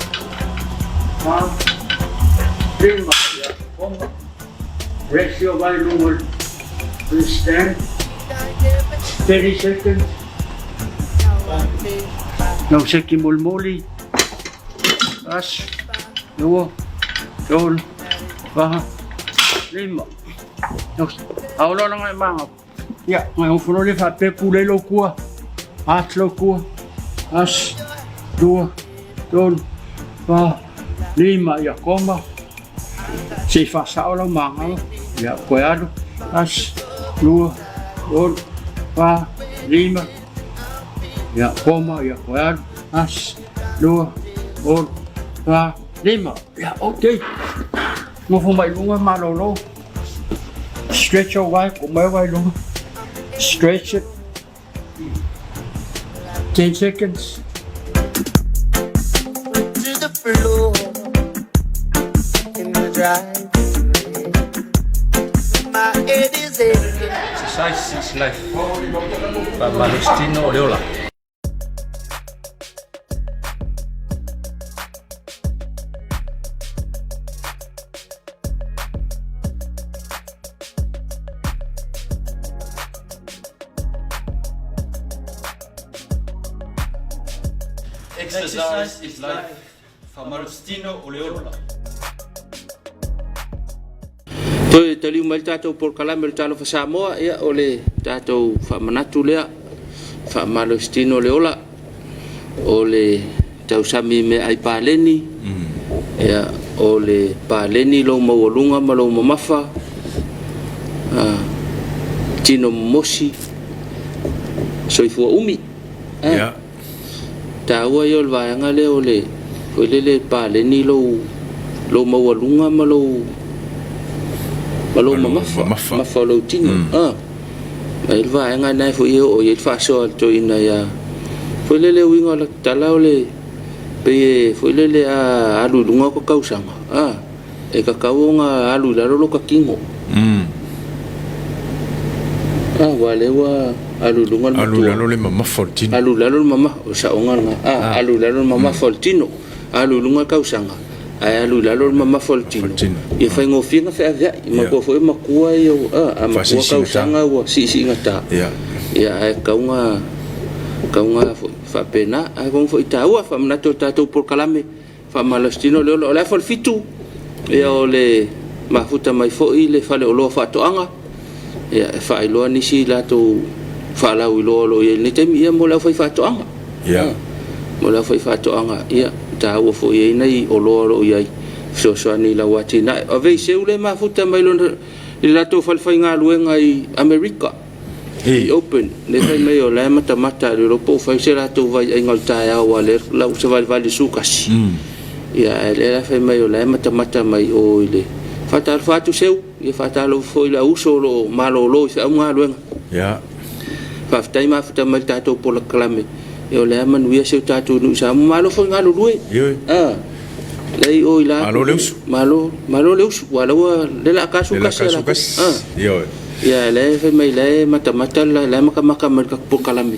fa, lima, ia, ono. Rest your vae luga o le stand. 30 seconds. Lau seki molimoli. Tasi, lua, tolu, fa, lima. Ao loa langa e manga. Ia, ngai ofo loa le faapea pulei lou kua. Ati lou kua. Tasi, lua, tolu, fa, lima. Ia, koma. Se i faasao lau magala. Ia, koe alu. Tasi, lua, tolu, fa, lima. Ia, koma, ia, koe alu. Tasi, lua, tolu, fa, lima. Ia, ok. Nofo mai luga malolo. Stretch ou vae, ko mai vai luga. Stretch it. 10 seconds. To the floor in the drive. My head is aching. Exercise is life. Faamalositino o le ola. Exercise is life, faamalositino o le ola. Toe taliu mai le tatou polokalame o le Talofa Samoa, ia o le tatou faamanatu lea, faamalositino le ola, o le tausami meaai paleni, ia o le paleni lou maualuga ma lou mamafa, tino momosi, soifua umi. Ia. Taua ia o le vaega lea o le foi lele paleni lou lou maualuga ma lou ma lou mamafa, mamafa o lou tino. Ah. Mai le vaega lena foi e oo i ai le faasoa a le toeaina ia foi lele uiga o le tala o le pei e foi lele a alu i luga o ka tausaga. Ah. E tatau ona alu i lalo lota tino. Ah, aua o lea ua alu i luga le matua. Alu i lalo le mamafa o le tino. Alu i lalo le mamafa, o le saoga lena. Ah, alu i lalo le mamafa o le tino. Alu i luga le tausaga, ae alu i lalo le mamafa o le tino. Ia faigofie ona feaveai. Manatua foi o matua ia, a matua tausaga ua siisiigata. Ia, ae tatau ona, tatau ona faapena. Ae atonu foi e taua, faamanatu i le tatou polokalame. Faamalositino le ola. O le afa o le fitu, ia o le mafuta mai foi le faleoloa faatoaga, ia e faailoa nisi latou faalauiloa o lo o i ai i lenei taimi, ia mo le aufaifaatoaga. Ia. Mo le aufaifaatoaga, ia taua foi e i ai nai oloa o lo o i ai, fesoasoani i lau atinae. O Veiseu le mafuta mai lona, i le latou falefaigaluega i Amerika. I open, lea fai mai o la e matamata le iloa po o fai se latou vaiaiga o le taeao aua o lea la ua savalivali i le sukasi. Ia ae lea la fai mai o la e matamata mai o i le faatalofa atu Seu, ia faatalofa foi i le auuso o lo o malolo i feau ma galuega. Ia. Faafetai mafuta mai i le tatou polokalame, ia o lea manuia si o tatou nuu i Samoa. Malo foi galulue. Ioe. Ah. Lea i o i la. Malo le usu. Malo, malo le usu. Ua la ua le la ka sukasi. Le la ka sukasi. Ah. Ioe. Ia lea e fai mai la e matamata la la e makamaka mai le polokalame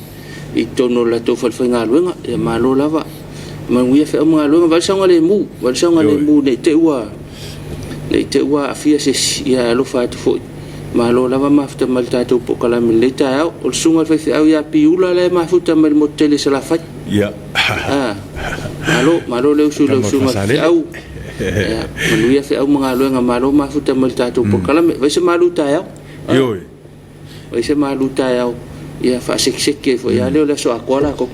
i totonu o le latou falefaigaluega. Ia malo lava. Manuia feau ma galuega. Vaai le saogalemu, vaai le saogalemu ne i te i ua ne i te i ua aafia se isi. Ia alofa atu foi. Malo lava mafuta mai le tatou polokalame i lenei taeao. O le susuga i le faifeau ia Piula la e mafuta mai le motu tele i Salafai. Ia. Ah, malo, malo le usu i lau susuga i le faifeau. Ia, manuia feau ma galuega, malo mafuta mai le tatou polokalame. Vai se malu taeao. Ioe. Vai se malu taeao. Ia faasekiseki ai foi lava lea o le aso atoa latou.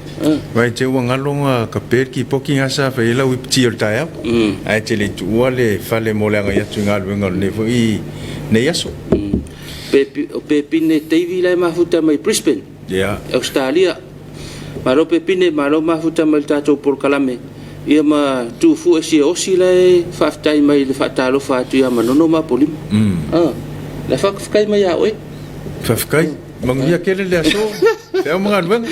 Vai te ua galo ga kape le kipoki ga sa fai ai lau ipiti o le taeao. Ae te le i tuua le fale mo le agai atu i galuega o lenei foi nei aso. O Pepine Davey la e mafuta mai Brisbane. Ia. Ausetalia. Malo Pepine, malo mafuta mai le tatou polokalame. Ia ma Tufu e Siaosi la e faafetai mai i le faatalofa atu ia Manono ma Apolima. Ah, la faafetai mai ia oe. Faafetai. Manuia tele le aso. Feau ma galuega.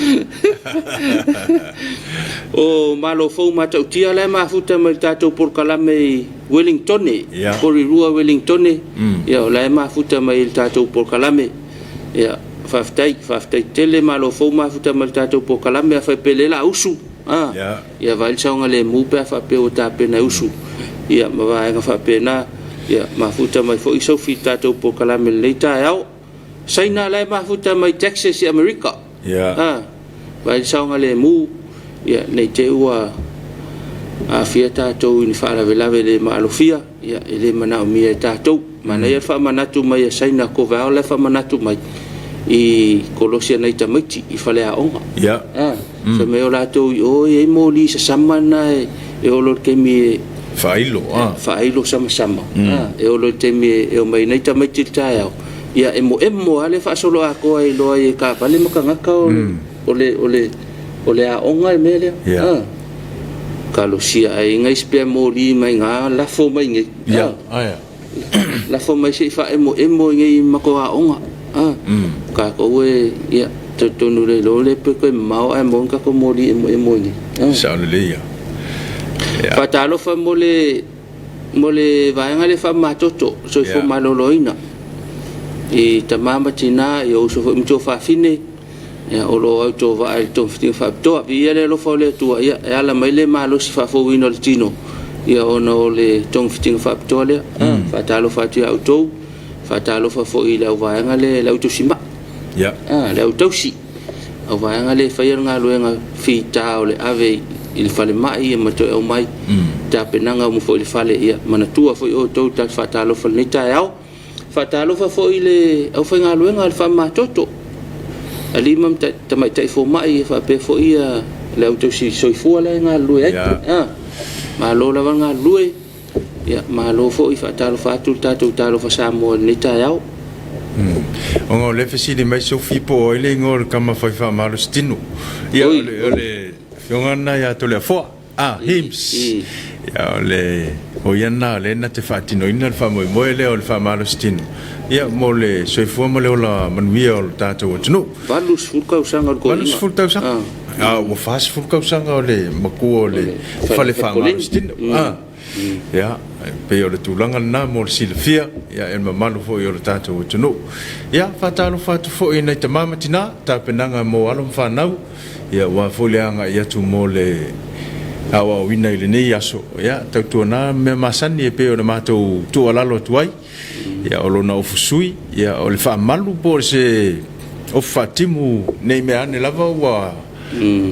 O Malo Fou Matautia la e mafuta mai le tatou polokalame i Wellingtone, Ia. Porirua Wellingtone. Ia o la e mafuta mai i le tatou polokalame. Ia, faafetai, faafetai tele malo fou mafuta mai le tatou polokalame a faapea le la usu. Ah, yeah. Ia vaai le saogalemu pe a faapea ua tapena e usu. Ia ma vaega faapena. Ia mafuta mai foi Sophie i le tatou polokalame i lenei taeao. Saina la e mafuta mai Texas i Amerika. Yeah. Ah, vaai le saogalemu. Ia nei te ua aafia tatou i ni faalavelave le maalofia. Ia, e le manaomia e tatou. Manaia le faamanatu mai a Saina Kovao la e faamanatu mai i kolosi a nai tamaiti i faleaoga. Ia. Ah, fai mai o latou i o e i ai moli sasama na e, e olo i le taimi e Faailo, ah. faailo samasama. Ah, e olo i le taimi e, e omai nai tamaiti i le taeao. Ia, emoemo lava le faasolo atoa e iloa ai e taavale ma tagata o le, o le, o le, o le aoga le mea lea. Ia. Ah. Talosia ai ngai spea moli mai ngā lafo mai nei. Ia, aia. Lafo mai se i faaemoemo i nei matou aoga. Ah, Kākou e, ia, talitonu le iloa le pe koe mamao ae maua ni tatou moli emoemo i nei. Ah. Sao lelei ia. Ia. Faatalofa mo le mo le vaega lea faamamatoto, soifua Ia. maloloina i tama ma tinā, i ou uso foi ma tuafafine. Ia, o lo o autovaa i le togafitiga faapitoa. Viia le alofa o le Atua, ia, e ala mai le malosi faafouina o le tino, ia, ona o le togafitiga faapitoa lea. Mm. Faatalofa atu ia outou, faatalofa foi i le auvaega lea, le autosimai. Ia. Ah, le autausi. Auvaega lea e faia le galuega fita o le ave i le falemai ma toe aumai tapenaga uma foi i le fale. Ia manatua foi outou tatou faatalofa i lenei taeao. Faatalofa foi i le aufaigaluega a le faamamatoto, alii ma tamaitai fomai faapea foi le au tausi soifua la e galulue ai. Malo lava le galulue, ia malo foi. Faatalofa atu le tatou Talofa Samoa i lenei taeao. Ona o lea e fesili mai Sophie po o ai le igoa o le tama fai faamalositino. Ia, o le afioga lena ia Toleafoa. Ah, Hims. Ia, o le o ia lena o lea na te faatinoina le faamoemoe lea o le faamalositino, ia, mo le soifua ma le ola manuia o le tatou atunuu. 80 tausaga o le toeaina. 80 tausaga. Ah, ua 40 tausaga o le matua o le fale faamalositino. Ah. Ia, e pei o le tulaga lena mo le silafia, ia, e le mamalu foi o le tatou atunuu. Ia, faatalofa atu foi i nai tama ma tina, tapenaga mo alo ma fanau, ia, aua foi le agai atu mo le aoaoina i lenei aso. Ia, tautuana mea masani e pei ona matou tuualalo atu ai, ia, o lona ofu sui, ia, o le faamalu po o se ofu faatimu ne i mea ane lava ua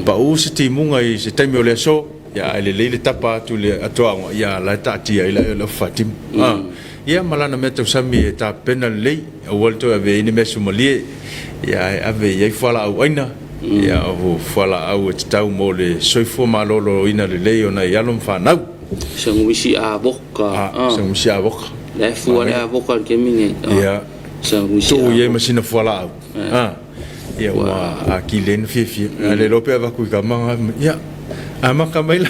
pau se timuga i se taimi o le aso, ia, ae lelei le tapa atu i le atoaoga, ia, la e taatia ai le ofu faatimu. Ia, ma lana mea tausami e tapena lelei, aua le toe ave i ai ni mea sumalie, ia, ae ave i ai fualaau aina, ia, o fualaau e tatau mo le soifua maloloina lelei o nai alo ma fanau. Sanuisi avoka. Ah, sanuisi avoka. La e fua le avoka i le taimi nei. Ia. Sanuisi avoka. Tuu i ai ma sina fualaau. Ah. Ia, ua atili ai ona fiafia. Ae le iloa pe avatu i tama, ia, amata mai la.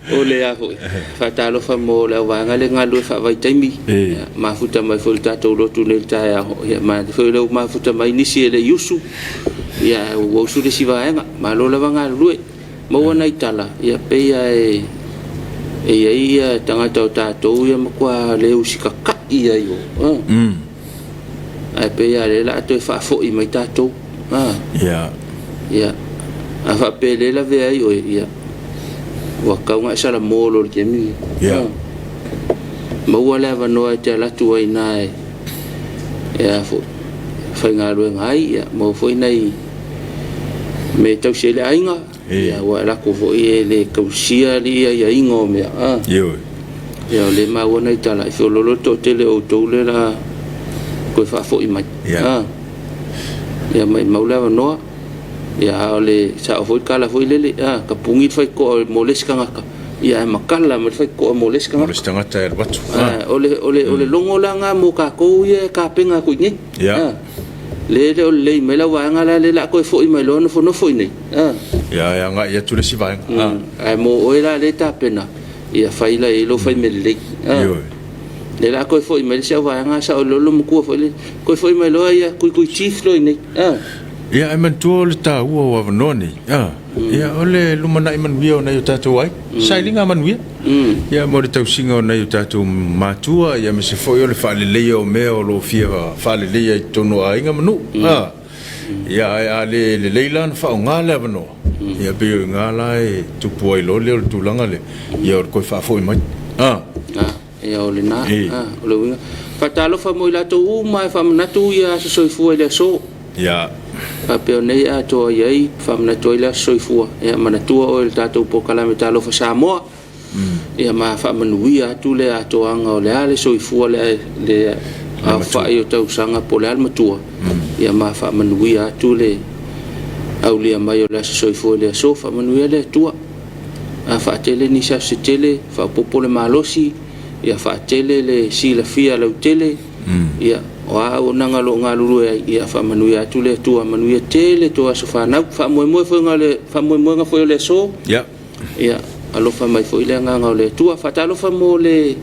O le a foi, faatalofa mo le auvaega le galulue faavaitaimi, ia, mafuta mai foi le tatou lotu nei i le taeao, ia, manaia foi lea ua mafuta mai nisi e le i usu, ia, ae ua usu le isi vaega. Malo lava galulue. Maua nai tala, ia, pei lava e i ai ia tagata o tatou ia matua le usitatai ai o, ae pei lava o lea o le a toe faafoi mai tatou. Ia. Ia. A faapea e le lavea ai oe, ia, ua tatau ona e salamo loa i le taimi lenei. Ia. Maua le avanoa e te alu atu ai i ina e, e a foi, faigaluega ai, ia, maua foi nai mea e tausi ai le aiga. Ia, aua e lako foi e le tausia alii aiaiga o mea. Ioe. Ia, o lea e maua nai tala, e feoloolo le toatele o outou lea o le a toe faafoi mai. Ia. Ia, maumau le avanoa. Ia, a o le sao foi le tala foi lele, a, tapuni le faitotoa mo le isi tagata, ia, ae matala mai le faitotoa mo le isi tagata. Mo le isi tagata e alu atu. O le, o le, o le logo la lena mo tatou ia e tapena atu i inei. Ia. Lea e le o lelei mai lau vaega la lea o le a toe foi mai loa nofonofo i inei. Ia, e agai atu le isi vaega. Ae mo oe la lea e tapena, ia fai la i ai lou fai mea lelei. Ioe. Lea o le a toe foi mai le isi au vaega, sao loa le matua foi lea, toe foi mai loa ia Tuitui Chief loa i inei. Ia, ae manatua o le taua o avanoa nei, ia, o le lumanai manuia o nai o tatou aiga, sailiga manuia, ia, mo le tausiga o nai o tatou matua, ia, aemaise foi o le faaleleia o mea o lo o fia faaleleia i totonu o aiga ma nuu. Ia, ae a le lelei la ona faaaoga le avanoa, ia, pei o i ina la e tupu ai loa lea o le tulaga lea, ia, o le toe faafoi mai. Ia, o lena, o le uiga. Faatalofa mo i latou uma e faamanatu ia aso soifua i le aso. Ia. Faapea o nei atoa i ai, faamanatu ai le aso soifua. Ia, manatua oe i le tatou polokalame Talofa Samoa. Ia, ma faamanuia atu le atoaga o le a le soifua le, le aofai o tausaga po o le a le matua. Ia, ma faamanuia atu le aulia mai o le aso soifua i le aso. Faamanuia le Atua. A faatele nisi aso se tele, faaopoopo le malosi, ia faatele le silafia lautele, ia, o a auaunaga o lo o galulue ai, ia faamanuia atu le Atua, manuia tele tou aso fanau. Faamoemoe foi le faamoemoega foi o le aso, ia alofa mai foi le agaga o le Atua. Faatalofa mo le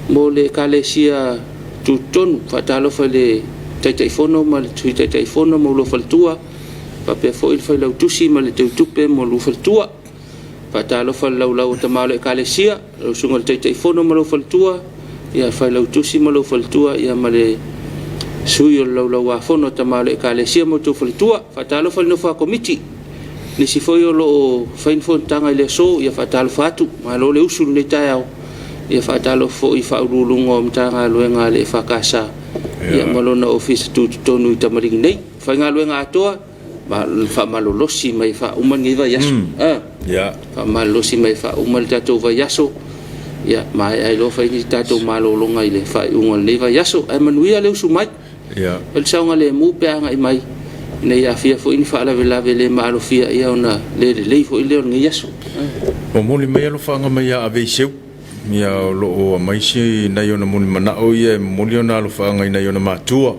mo le Ekalesia Tutotonu, faatalofa i le Taitaifono ma le Sui Taitaifono ma lua faletua, faapea foi le Failautusi ma le Teutupe mo lua faletua. Faatalofa i le laulau o tama o le Ekalesia, lau susuga i le Taitaifono ma lou faletua, ia Failautusi ma lou faletua, ia ma le sui o le laulauafono a tama o le Ekalesia ma outou faletua. Faatalofa i le nofo a Komiti, nisi foi o lo o fai ni fonotaga i le aso, ia faatalofa atu, malo le usu i lenei taeao. Ia faatalofa foi i Faauluuluga o Matagaluega a le EFKS, ia ma lona Ofisa Tutotonu i Tamaligi nei. Faigaluega atoa. faamalolosi mai e faauma lenei vaiaso. Ia. Faamalolosi mai e faauma le tatou vaiaso. Ia, maea ai loa fai ni tatou malologa i le faaiuga o lenei vaiaso. Ae manuia le usu mai. Ia. Fai le saogalemu pe a agai mai, ina ia aafia foi ni faalavelave le maalofia ia ona le lelei foi lea o lenei aso. Momoli mai alofaaga mai ia Aveiseu. Ia o lo o aumai si nai ona mulimanao ia e momoli ona alofaaga i nai ona matua,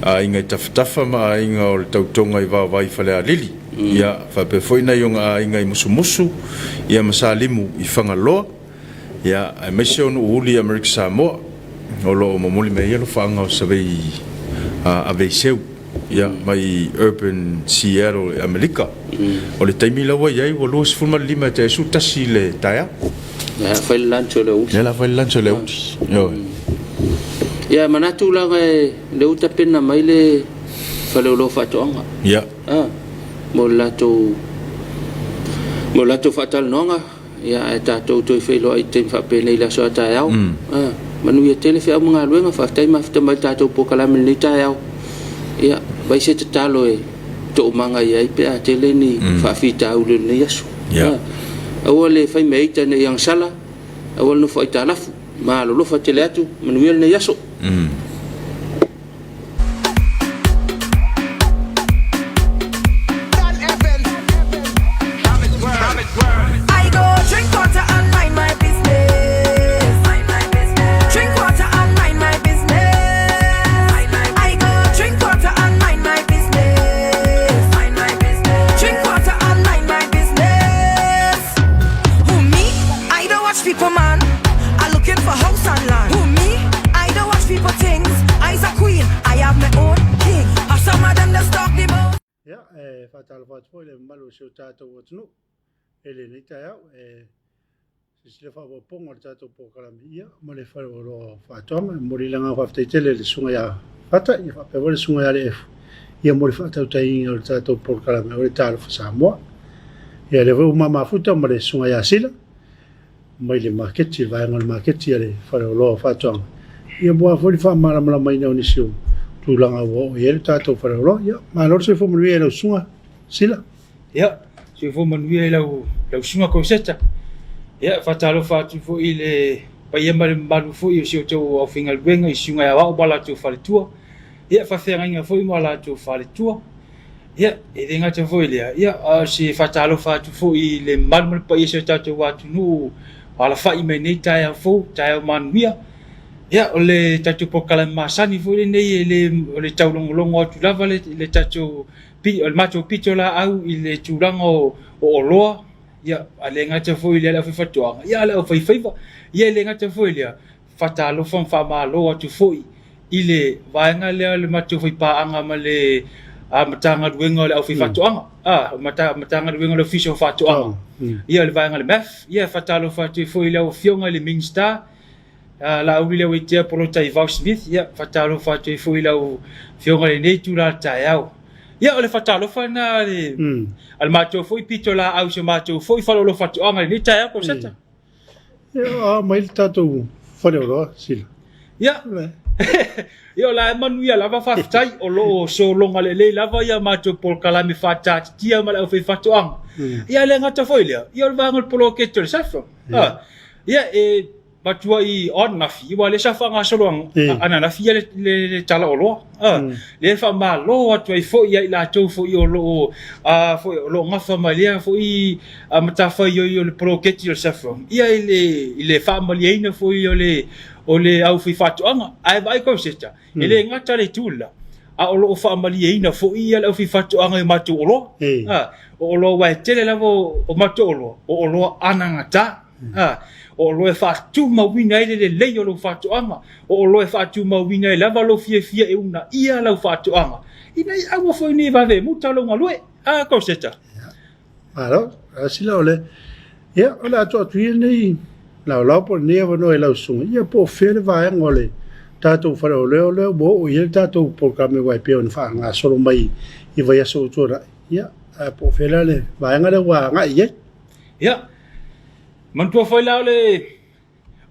aiga i Tafatafa ma aiga o le Tautoga i Vaovai i Falealili. Ia faapea foi nai ona aiga i Musumusu ia ma Salimu i Fagaloa, ia aemaise o Nuuuli i Amerika Samoa. O lo o momoli mai ai alofaaga o Savei Aveiseu. Ia, mai Urban Seattle i Amerika. O le taimi la ua i ai ua 25 e taesu tasi i le taeao. Ia, fai le lunch o le aoauli. Ia la fai le lunch o le aoauli. Ioe. Ia, manatu leaga lea ua tapena mai le faleoloa faatoaga. Ia. Ah, mo le latou faatalanoaga. Ia, ae tatou toe feiloai i taimi faapenei i le aso a taeao. Ah, manuia tele feau ma galuega, faafetai mafuta mai i le tatou polokalame i lenei taeao. Ia, vai se tatalo e toomaga i ai pe a tele ni faafitauli o lenei aso. Yeah. Ah, aua le fai mea ita ne i agasala, aua le nofo aitalafu. Malolofa tele atu, manuia lenei aso. Ia, e faatalofa atu foi i le mamalu o si o tatou atunuu i lenei taeao, e silasila faaopoopoga o le tatou polokalame ia ma le faleoloa o faatoaga. E momoli le agaga faafetai tele i le susuga ia Fata ia faapea foi le susuga ia Leefu ia mo le faatautaiga o le tatou polokalame o le Talofa Samoa. Ia lea foi ua mamafuta ma le susuga ia Sila mai le maketi, le vaega o le maketi a le faleoloa o faatoaga, ia aua foi le faamalamalamaina o nisi o tulaga ua oo i ai le tatou faleoloa. Ia, malo le soifua manuia i lau susuga Sila. Ia, soifua manuia i lau, lau susuga Koseta. Ia, faatalofa atu foi i le paia ma le mamalu foi o si o outou aufaigaluega i susuga ia Aoao ma latou faletua. Ia, faafeagaiga foi ma latou faletua. Ia, e le gata foi i lea, ia, a o se faatalofa atu foi i le mamalu ma le paia o si o tatou atunuu o alafai mai nei taeao fou, taeao manuia. Ia, o le tatou polokalame masani foi lenei, e le, o le taulogologo atu lava le, le tatou, o le matou pitolaau i le tulaga o, o oloa, ia, a le gata foi i lea le aufaifaatoaga, ia, a le aufaifaiva. Ia, e le gata foi i lea, faatalofa ma faamalo atu foi i le vaega lea o le matou faipaaga ma le Matagaluega o le Aufaifaatoaga, Matagaluega o le Ofisa o Faatoaga, ia le vaega o le MAF. Ia faatalofa atu ai foi i lau Afioga i le Minisita, Laauli Leuatea Polataivao Smith, ia faatalofa atu ai foi i lau Afioga i lenei itula o le taeao. Ia o le faatalofa lena a le, a le matou foi pitolaau i si o matou foi faleoloa faatoaga i lenei taeao, Koseta. Ia, a mai le tatou faleoloa, Sila. Ia, ia o la e manuia lava, faafetai, o lo o sologa lelei lava ia matou polokalame faataatitia ma le aufaifaatoaga. Ia, e le gata foi i lea, ia o le vaega o le poloketi o le SAFPROM. Ia, e matuai ananafi, aua o lea sa faagasolo ananafi ia le tala oloa. Lea e faamalo atu ai foi ia i latou foi o lo o foi o lo o gafa ma lea foi matafaioi o le poloketi o le SAFPROM, ia i le i le faamalieina foi o le o le aufaifaatoaga. Ae vaai Koseta, e le gata le itu lela, a o lo o faamalieina foi ia le aufaifaatoaga i matou oloa. O oloa aua e tele lava o matou oloa, o oloa anagata. A, o oloa e faatumauina ai le lelei o lou faatoaga, o oloa e faatumauina ai lava lou fiafia e uunaia lau faatoaga, ina ia aua foi ne i vave muta lou galue. A, Koseta. Malo, silasila o le, ia, o le a tuu atu ia lenei laolao po o lenei avanoa i lau susuga, ia po o fea le vaega o le tatou faleoleo lea ua oo i ai le tatou polokalame aua e pei ona faagasolo mai i vaiaso ua tuanai, ia, ae po o fea la le vaega lea ua agai i ai. Ia, manatua foi la o le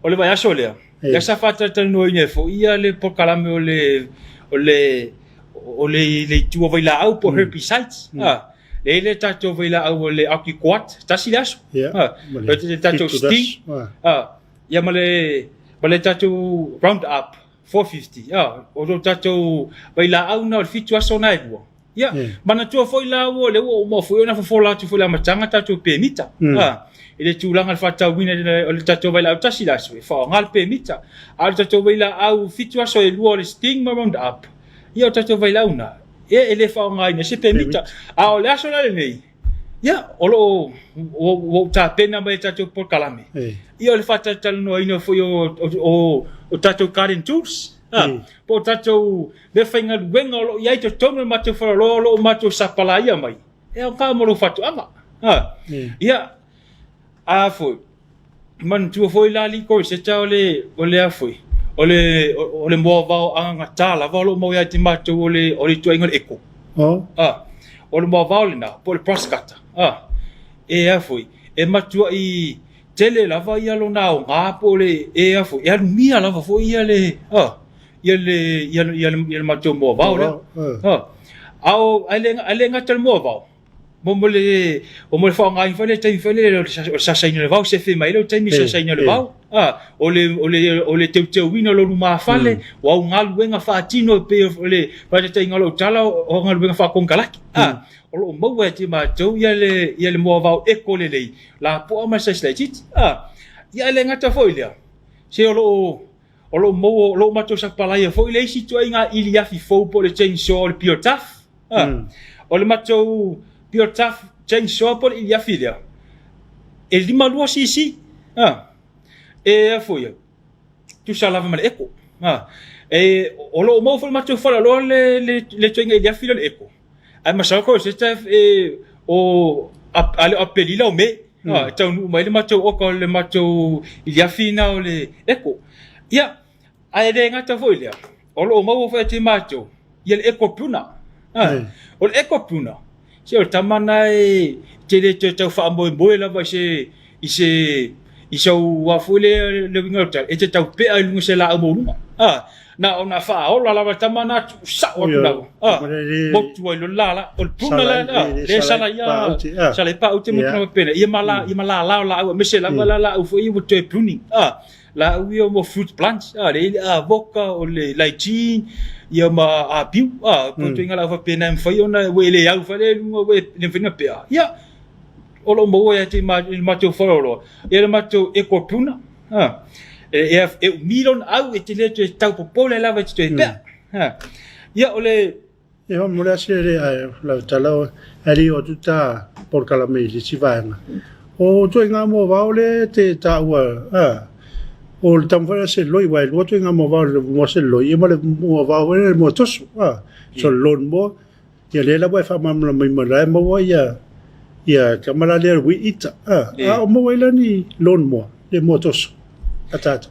o le vaiaso lea, lea sa faatalatalanoaina ai foi ia le polokalame o le o le o le le itu o vailaau po o herbicides. A, le i le tatou vailaau o le Alquiquat, tasi le aso. Ia, A, ma o le le tatou 70 Sting, aso. a, ia ma le tatou Roundup 450. A, o lo tatou vailaau na o le 7 aso na e lua. Ia, manatua foi la ua lea ua uma foi ona fofola atu foi i le amataga tatou pemita. A, i le tulaga o le faatatauina o le tatou vailaau tasi le aso, e faaaoga le pemita. A o le tatou vailaau 7 aso e lua o le Sting ma Roundup, ia o tatou vailaau na, ia e le faaaogaina se pemita. A o le aso la lenei, ia o lo o ua ou tapena mai e tatou polokalame, ia o le faatalatalanoaina foi o tatou garden tools. A, po o tatou meafaigaluega o lo o i ai i totonu o le matou faleoloa o lo o matou sapalaia mai, e aoga mo lou faatoaga. A, ia, a foi, manatua foi la alii Koriseta o le, o le a foi, o le, o le moavao agagata lava o lo o maua ia te matou o le, o le ituaiga o le eco. A, o le moavao lena, po o le brush cutter. A, e a foi, e matuai tele lava ia lona aoga po o le e a foi, e alumia lava foi ia le a ia le ia le ia le, ia le matou moavao lea. A, a o ae le ae le gata le moavao mo mo le o mo le faaaogaina foi le taimi foi lele o le sasaina o le vao, sefe mai ai le taimi sasaina o le vao. A, o le o le o le teuteuina o lou lumafale, o au galuega faatino e pei o le faataitaiga o lau tala o galuega faakonekarate. A, o lo o maua e te matou ia le ia le moavao eko lelei lapoa ma le size laitiiti. A, ia ae le gata foi i lea, se o lo o o lo o maua o lo o matou sapalaia foi le isi ituaiga ʻili afi fou po o le chainsaw o le Pure Tough. A, o le matou Pure Tough chainsaw po o le ʻili afi lea, e 52 cc. A, e a foi, tusa lava ma le eko. A, e o lo o maua foi i le matou faleoloa le le le ituaiga ʻili afi lea o le eko. Ae masalo ko se ta e o a le o Aperila o Me e taunuu mai le matou oka o le matou iliafi na o le eko. Ia, ae le gata foi lea, o lo o maua foi ia te matou ia le eko puna. O le eko puna, se o le tama na e te le toe tau faamoemoe lava i se i se i sau a foi lea le uiga o le tala, e te tau pea i luga o se laau maualuga. A, na ona faaola lava le tama na tuu sao atu lava. A, motu ai loa le lala, o le puna la, a, le sala ia, sala i paaute ma tulaga faapena, ia ma la, ia ma lala o laau, aemaise lava la laau foi ia ua toe pruning. A, laau ia mo fruit plants, a, le avoka, o le lychee, ia ma apiu, a, po o ituaiga laau faapena e mafai ona ua e le au foi lea i luga ua e le mafai ona pea. Ia, o lo o maua ia te i le matou faleoloa, ia le matou eco puna, a, e, e, e umi lona au e te le toe tau popole lava e te toe pea. A, ia o le... E hoa mo le asi le ae lau tala o ali o atu ta polokalame i le isi vaega. O ituaiga moavao le te taua a o le taumafai o se loi wa e lua ituaiga moavao le moa se loi ia ma le moavao foi le moa toso a so le lawn moa Ia lea lava e faamalamalama mai la e maua ia ia tama la lea weed eater. Ah, a o maua ai la ni lawn moa, le moa toso a tatou.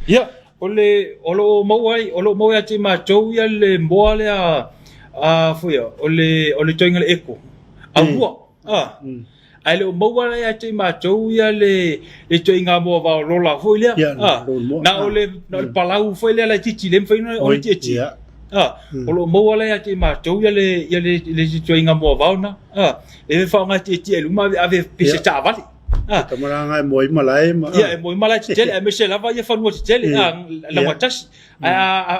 Ia, o le o lo o maua ai, o lo o maua ia te matou ia le moa lea a foi ia, o le o le ituaiga le eco. Aulua. Ah. Ae le o maua la ia te matou ia le le ituaiga moa vaolola foi lea. Ah, na o le na o le palau foi lea laitiiti le mafai ona ona tietie. Ah, o lo o maua la ia te matou ia le ia le le ituaiga moa vao na. Ah, e faaaoga tietie i luma ave ave pese taavale. Ah, Tamalanga e moa i malae ma. Ia e moa i malae tetele aemaise lava ia fanua tetele ah laugatasi. Ae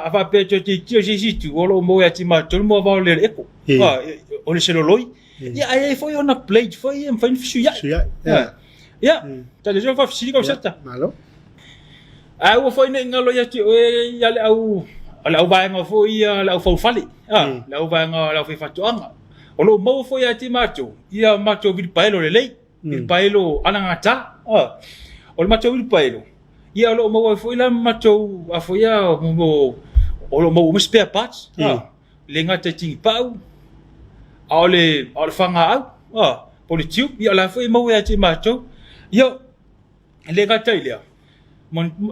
a faapea e toe tilotilo i se isi itu o lo o maua ia te matou le moa vao lea o le eco. Ah, o le seloloi. Ia, ae i ai foi ona blade foi e mafai ona fesuiai. Fesuiai, ia. Ia, tali atu faafesili kau seta. Malo. Ae aua foi ne i galo ia te oe ia le au le au vaega foi ia le au faufale, a, le au vaega le au faifaatoaga. O lo o maua foi ia te matou ia matou vilipaelo lelei, vilipaelo anagata. A, o le matou vilipaelo, ia o lo o maua ai foi la matou a foi ia o lo o maua uma spare parts. A, le gata i tigipau, a o le, a o le fagaau, a, po o le tube, ia o la foi e maua ia te matou. Ia, e le gata i lea,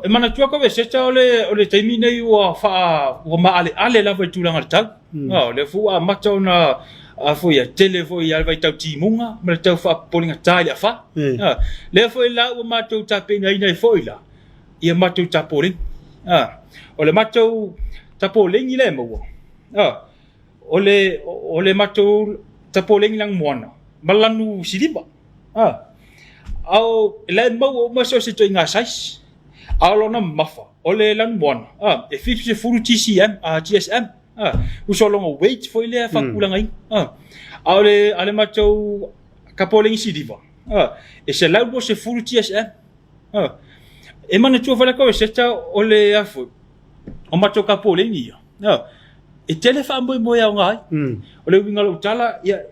e manatua ko Veseta o le, o le taimi nei ua faa, ua maaleale lava i tulaga o le tau. A, o lea foi ua amata ona, a foi ia, tele foi ia le vaitau timuga ma le tau faapopolegatā i le afa. A, lea foi la ua matou tapenaina ai foi la, ia matou tapoleni. A, o le matou tapoleni lea e maua, a, O le o le matou tapoleni lanumoana ma lanu siliva. A o la e maua uma so o se ituaiga size. A o lona mamafa, o le lanumoana, a, e 70 GCM, a, GSM, a, uso lona weight foi lea faatulagaina. A, a o le, a le matou tapoleni siliva, a, e 120 GSM. A, e manatua foi la Koeseta o le a foi, o matou tapoleni ia, a, e tele faamoemoe aoga ai. O le uiga o lau tala, ia,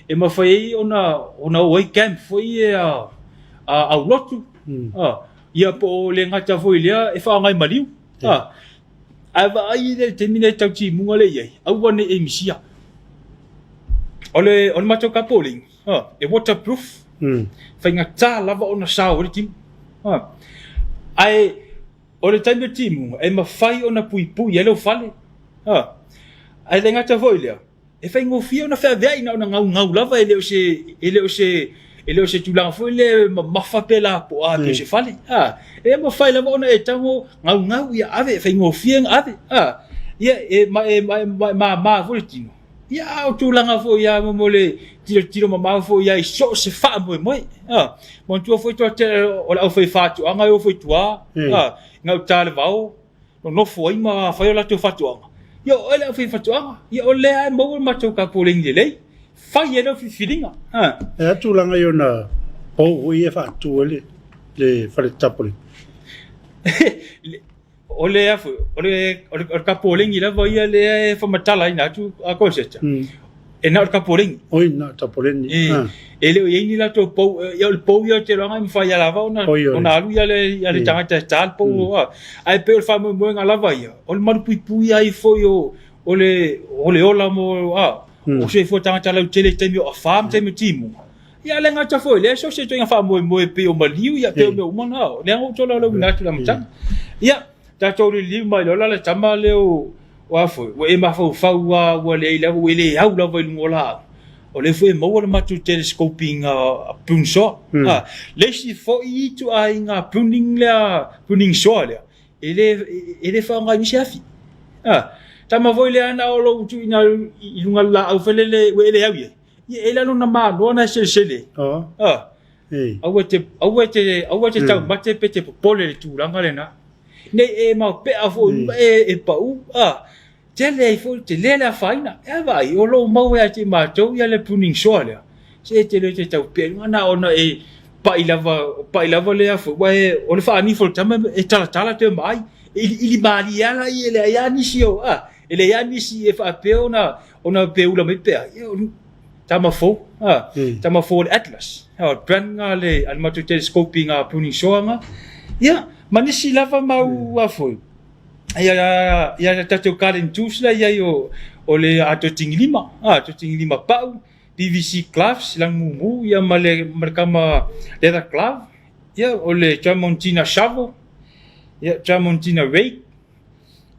e mafai ai ona ona o ai camp foi ia a aulotu, a, ia po o le gata foi lea e faaaoga ai maliu. A, ae vaai i le taimi nei tau timuga lea e i ai, aua ne i e misia. O le o le matou tapoleni, a, e waterproof, faigata lava ona sao ai le timu. A, ae o le taimi o le timuga, e mafai ona puipui ai lou fale. A, ae le gata foi i lea, E faigofie ona feaveai na ona gaugau lava e le o se e le o se e le o se tulaga foi lea e mamafa pe lapoa pei o se fale. A, e mafai lava ona e tago gaugau ia ave e faigofie ona ave. A, ia e ma e ma e mama foi le tino. Ia a o tulaga foi ia mo le tilotilo mamao foi ia i so o se faamoemoe. A, manatua foi toatele o le aufaifaatoaga e o foi i tua, a, i gauta le vao, nonofo ai ma fai o latou fatuaga. Ia o oe le aufaifaatoaga, ia o lea e maua le matou tapoleni lelei, fai ai lau filifiliga. Ha. E a tulaga i ona pou foi ia e faatu ai le, le fale tapoleni? O le a foi, o le, o le, o le tapoleni lava ia lea e faamatalaina atu a Koseta. E na o le tapoleni. Oi, na o le tapoleni. E, e le o i ai ni latou pou, ia o le pou ia ou te iloa e mafai lava ona, ona alu ia le, ia le tagata e ta le pou. Ae pei o le faamoemoega lava ia, o le malupuipuia ai foi o, o le, o le ola mo, a, o soifua tagata lautele i taimi o afa ma taimi o timuga. Ia le gata foi i lea, so o se ituaiga faamoemoe pei o maliu, ia pei o mea uma na, lea na ou tolaulauina atu i le amataga. Ia, tatou liliu mai loa la le tama lea o, o a foi, ua e mafaufau lava ua leai lava, ua e le au lava i luga o laau. O lea foi e maua le matou telescoping prune saw. A, le isi foi ituaiga pruning lea, pruning saw lea, e le, e le faaaogaina se afi. A, tama foi lea na o lou tuuina i luga o le laau foi lele ua e le au i ai, ia e le lona manoa na e selesele. A, aua e te, aua e te, aua e te taumate pe te popole i le tulaga lena. Nei e maopea foi ma e, e pau, a, tele ai foi, tele le afaina. E a vaai, o lo o maua ia te matou ia le pruning saw lea. Se e te le te tau pea i luga, na ona e pai lava, pai lava lea foi, ua e, o le faanifo o le tama e talatala toe ma ai. E iliili malie lava laia, e leai lava nisi o, a, e leai lava nisi e faapea ona, ona peula mai pe a. Ia, tama fou, a, tama fou o le Atlas, a, o le brand nga a le, a le matou telescope i nga pruning saw nga. Ia, ma nisi lava mau a foi, ia, ia le tatou garden tools la i ai o, o le atotingilima, a, atotingilima pau, PVC gloves, lagimumu, ia ma le, ma le kama leather glove, ia, o le Tramontina shovel, ia, Tramontina rake,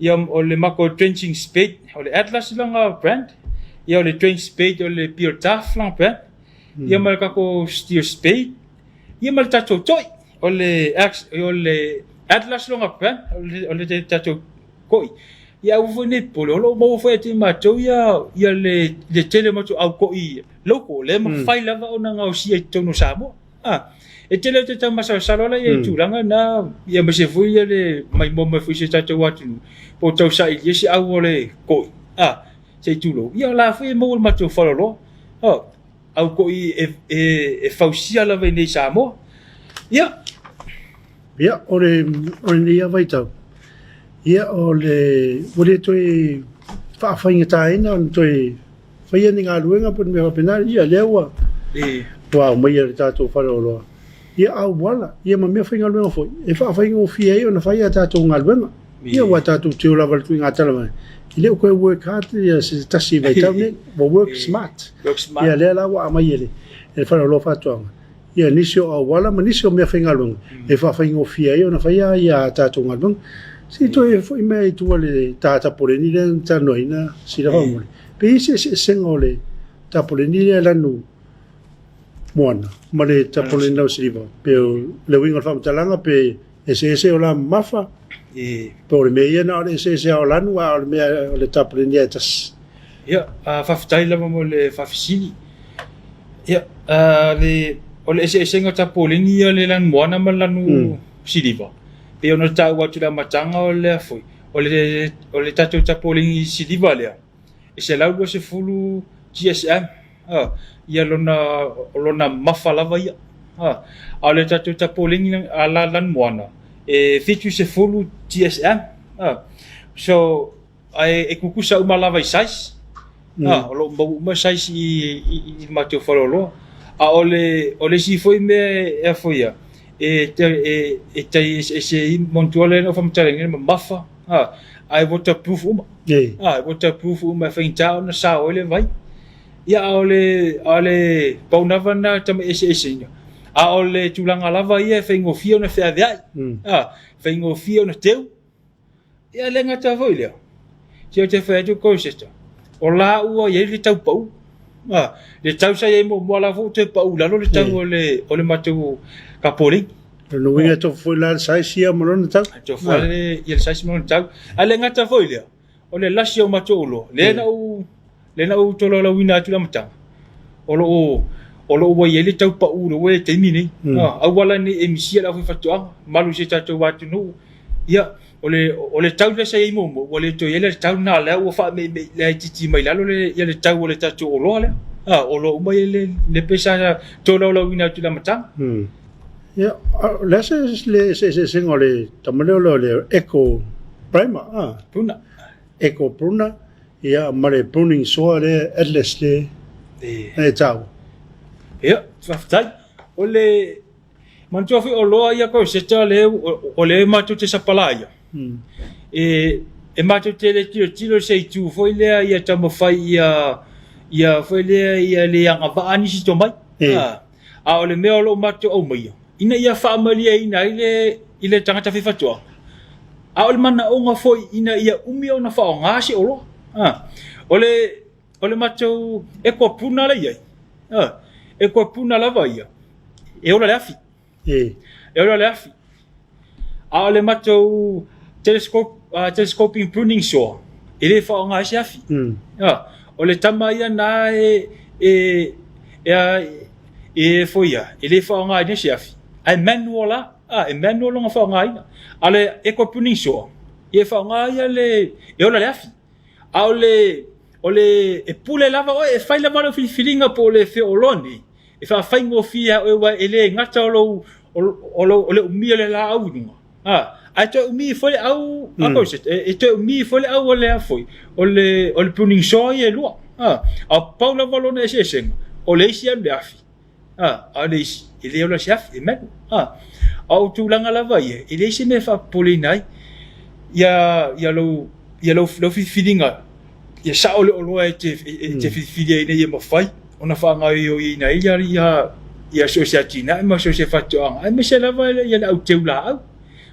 Ia o le mako trenching spade o le Atlas langa brand. Ia o le trench spade o le Pure Tough langa brand. Ia ma le kako steel spade. Ia ma le tatou toi o le axe o le Atlas langa brand o le o le tatou koi. Ia aua foi nei popole o lo o maua foi e matou ia ia le le tele o matou au koi local lea e mafai lava ona gaosia i totonu o Samoa. A, e tele o te tau masalosalo ala ia i tulaga na, ia aemaise foi ia le maimoa mai foi i si o tatou atunuu, po o tau sailia se au o le koi, a, se i tulou, ia o la foi e maua i le matou faleoloa, a, au koi e, e, e fausia lava i nei i Samoa. Ia. Ia, o le, o lenei lava vaitau, ia o le, ua le toe faafaigataina ona toe faia ni galuega po o ni mea faapena, ia lea ua ua aumaia e le tatou faleoloa ia auala ia ma mea faigaluega foi e faafaigofie ai ona fai a tatou galuega. Ia ua tatou teo lava i le tuiga tala mai. E le o toe work hard ia se tasi vaitau nei, ua work smart. Ia lea la ua aumai e le e le faleoloa faatoaga ia nisi o auala ma nisi o mea faigaluega e faafaigofie ai ona faia ia tatou galuega. Se i toe foi mai i tua le ta tapoleni lea na talanoaina sila faamolemole. Pe i ai se eseesega o le tapoleni lea lanu moana ma le tapoleni lau siliva? Pe o le uiga o le faamatalaga pe eseese o la mamafa? Po o le mea ia na o le eseese lava o lanu a o le mea o le tapoleni lava e tasi? Ia, faafetai lava mo le faafesili. Ia, le, o le eseesega o tapoleni ia o le lanumoana ma le lanu siliva, pei ona taua atu i le amataga o lea foi, o le, o le tatou tapoleni siliva lea, e 120 GSM, a, ia lona, o lona mafa lava ia. A, a o le tatou tapoleni a la lanumoana, e 70 GSM. A, so, Ae e tutusa uma lava i size. A, o lo o maua uma size i, i, i le matou faleoloa. A o le, o le isi foi mea e a foi ia, e, e, e tai eseese ai, manatua lea na ou faamatalaina le mamafa, a, ae waterproof uma. A, e waterproof uma e faigata ona sao ai le vai. Ia, a o le, a o le pau lava lena tamai eseeseina. A o le tulaga lava ia e faigofie ona feaveai. A, faigofie ona teu. Ia le gata foi lea, se ou te fai atu Colchester, o la ua i ai le tau pau. A, le tau sa i ai muamua la foi ua toe pau i lalo le tau o le, o le matou kapolei. O lona uiga e tofu foi la le size ia ma lona tau. E tofu lava le, ia le size ma lona tau. Ae le gata foi lea, o le lasi o matou oloa, lea na ou, lea na ou tolaulauina atu i le amataga, o lo o, o lo o ua i ai le tau pau i le taimi nei. Aua la ne i e misia le aufaifaatoaga, malu i si o tatou atunuu, Ia, o le, o le tau lea sa i ai muamua, ua le toe i ai le tau lena lea ua faameimei laitiiti mai lalo le, ia le tau o le tatou oloa lea. A, oloa uma ia le, le pei sa tolaulauina atu i le amataga. Ia, o le a se le eseesega o le tama lea o le Eco Primer, a? Pruna. Eco Pruna, ia, ma le pruning saw lea, Atlas lea e taua. Ia, faafetai. O le, Manatua foi oloa ia kauseta lea o lea matou te sapalaia. E e matou te le tilotilo i se itu foi lea ia taumafai ia ia foi lea ia le agavaa nisi tomai. A o le mea o lo o matou aumaia ina ia faamalieina ai le i le tagata faifaatoaga. A o le manaoga foi ina ia umi ona faaaoga se oloa. O le O le matou eco-puna lea e i ai, eco-puna lava ia, e ola le afi. E ola le afi. A o le matou telescope, telescoping pruning saw, e le faaaoga ai se afi. O le tama ia na e, e, e, e foi ia, e le faaaogaina se afi. Ae manual la, e manual lona faaaogaina. A o le eco pruning saw, ia e faaaoga ia le, e ola le afi. A o le, o le, e pule lava oe, e fai lava lau filifiliga po o le feoloa nei, e faafaigofie ia oe aua e le gata o lou, o lou, o le umi o le laau i luga, a, ae toe umi foi le au, a e, e toe umi foi le au o le a foi, o le, o le pruning saw ia e lua, a, a pau lava lona eseesega, o le isi alu i le afi, A, a o le isi, e le ola se afi, e malu. A, a o tulaga lava ia, e leai se mea e faapopoleina ai ia, ia lou, ia lou, lau filifiliga, ia sao le oloa e te, e te filifilia ina ia mafai ona faagaoioiina ai ia, ia, ia so o se atinae ma so o se faatoaga, aemaise lava ia le au teu laau.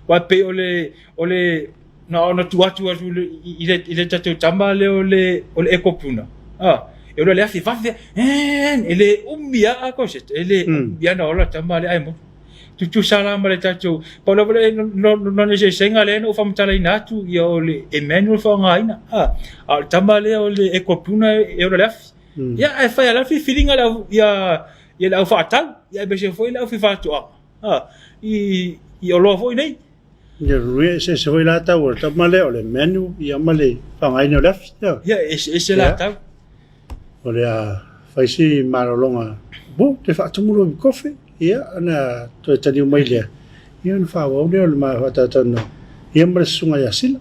Aua e pei o le, o le, na ona tuu atu atu i le, i le tatou tama lea o le, o le ekopuna, a, e ola le afi vave, e le umi lava a Cosette, e le umi lava ona ola le tama lea ae motu. Tutusa la ma le tatou, pau lava le lona eseesega lea na ou faamatalaina atu, ia o le e manual faaaogaina, a, a o le tama lea o le ekopuna e ola le afi. Ia, ae fai lava la le filifiliga a le au, ia, ia le au faatau, ia aemaise foi le au faifaatoaga, a, i, i oloa foi nei. Ia lua eseese foi la tau o le tama lea o le menu ia ma le faaaogaina o le afi. Ia eseese la tau. O le a fai si malologa bo te faatumu loa i kofe ia ona toe taliu mai lea ia ona faaauau lea o le faatalatalanoa ia ma le susuga ia Sila.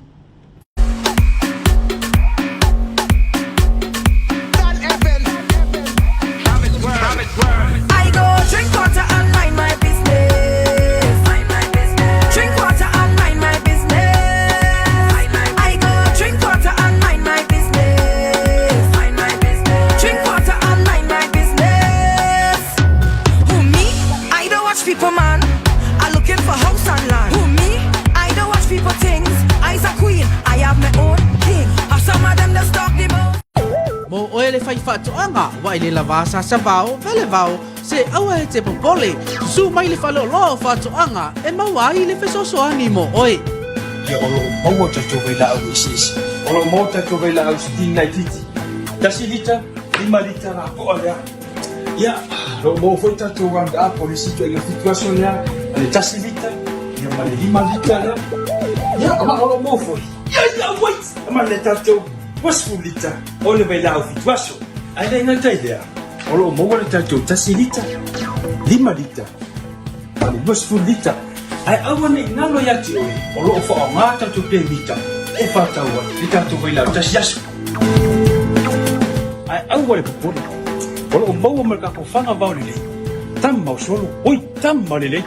Mo oe le faifaatoaga ua i le lava sasavao velevao se aua e te popole, susu mai le faleoloa o faatoaga e maua ai le fesoasoani mo oe. Ia o lo o maua tatou vailaau eseese. O lo o maua tatou vailaau sitini laitiiti. 1 lita, 5 lita lapoa lea. Ia, lo o maua foi tatou round up o le isi ituaiga 7 aso lea, ma le 1 lita, ia ma le 5 lita lea. Ia, ma o lo o maua foi. Ia, ia, wait! Ma le tatou 20 lita o le vailaau 7 aso. Ae le gata i lea, o lo o maua le tatou 1 lita, 5 lita, ma le 20 lita. Ae aua ne i galo ia te oe, o lo o faaaoga tatou pemita e faatau ai le tatou vailaau 1 aso. Ae aua le popole, o lo o maua ma le tatou faga vao lelei, tama o solo, oi, tama lelei.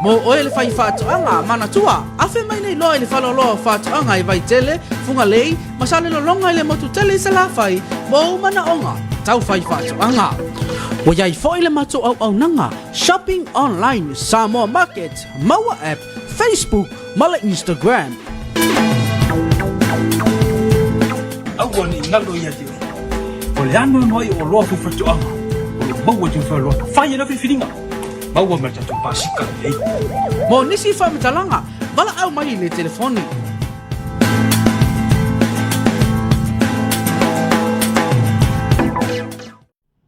Mo oe le fai faatoaga, manatua, afe mai nei loa i le faleoloa o faatoaga i Vaitele, Fugalei, ma Salelologa i le motu tele i Salafai mo ou manaoga tau fai faatoaga. Ua i ai foi le matou auaunaga Shopping Online Samoa Market, Maua App, Facebook ma le Instagram. Aua ne i galo ia te oe. O le anoanoai o oloa faifatoaga o lo o maua i tau faleoloa. Fai e lau filifiliga. Maua ma le tatou pasika lelei. Mo nisi faamatalaga, valaau mai i le telefoni.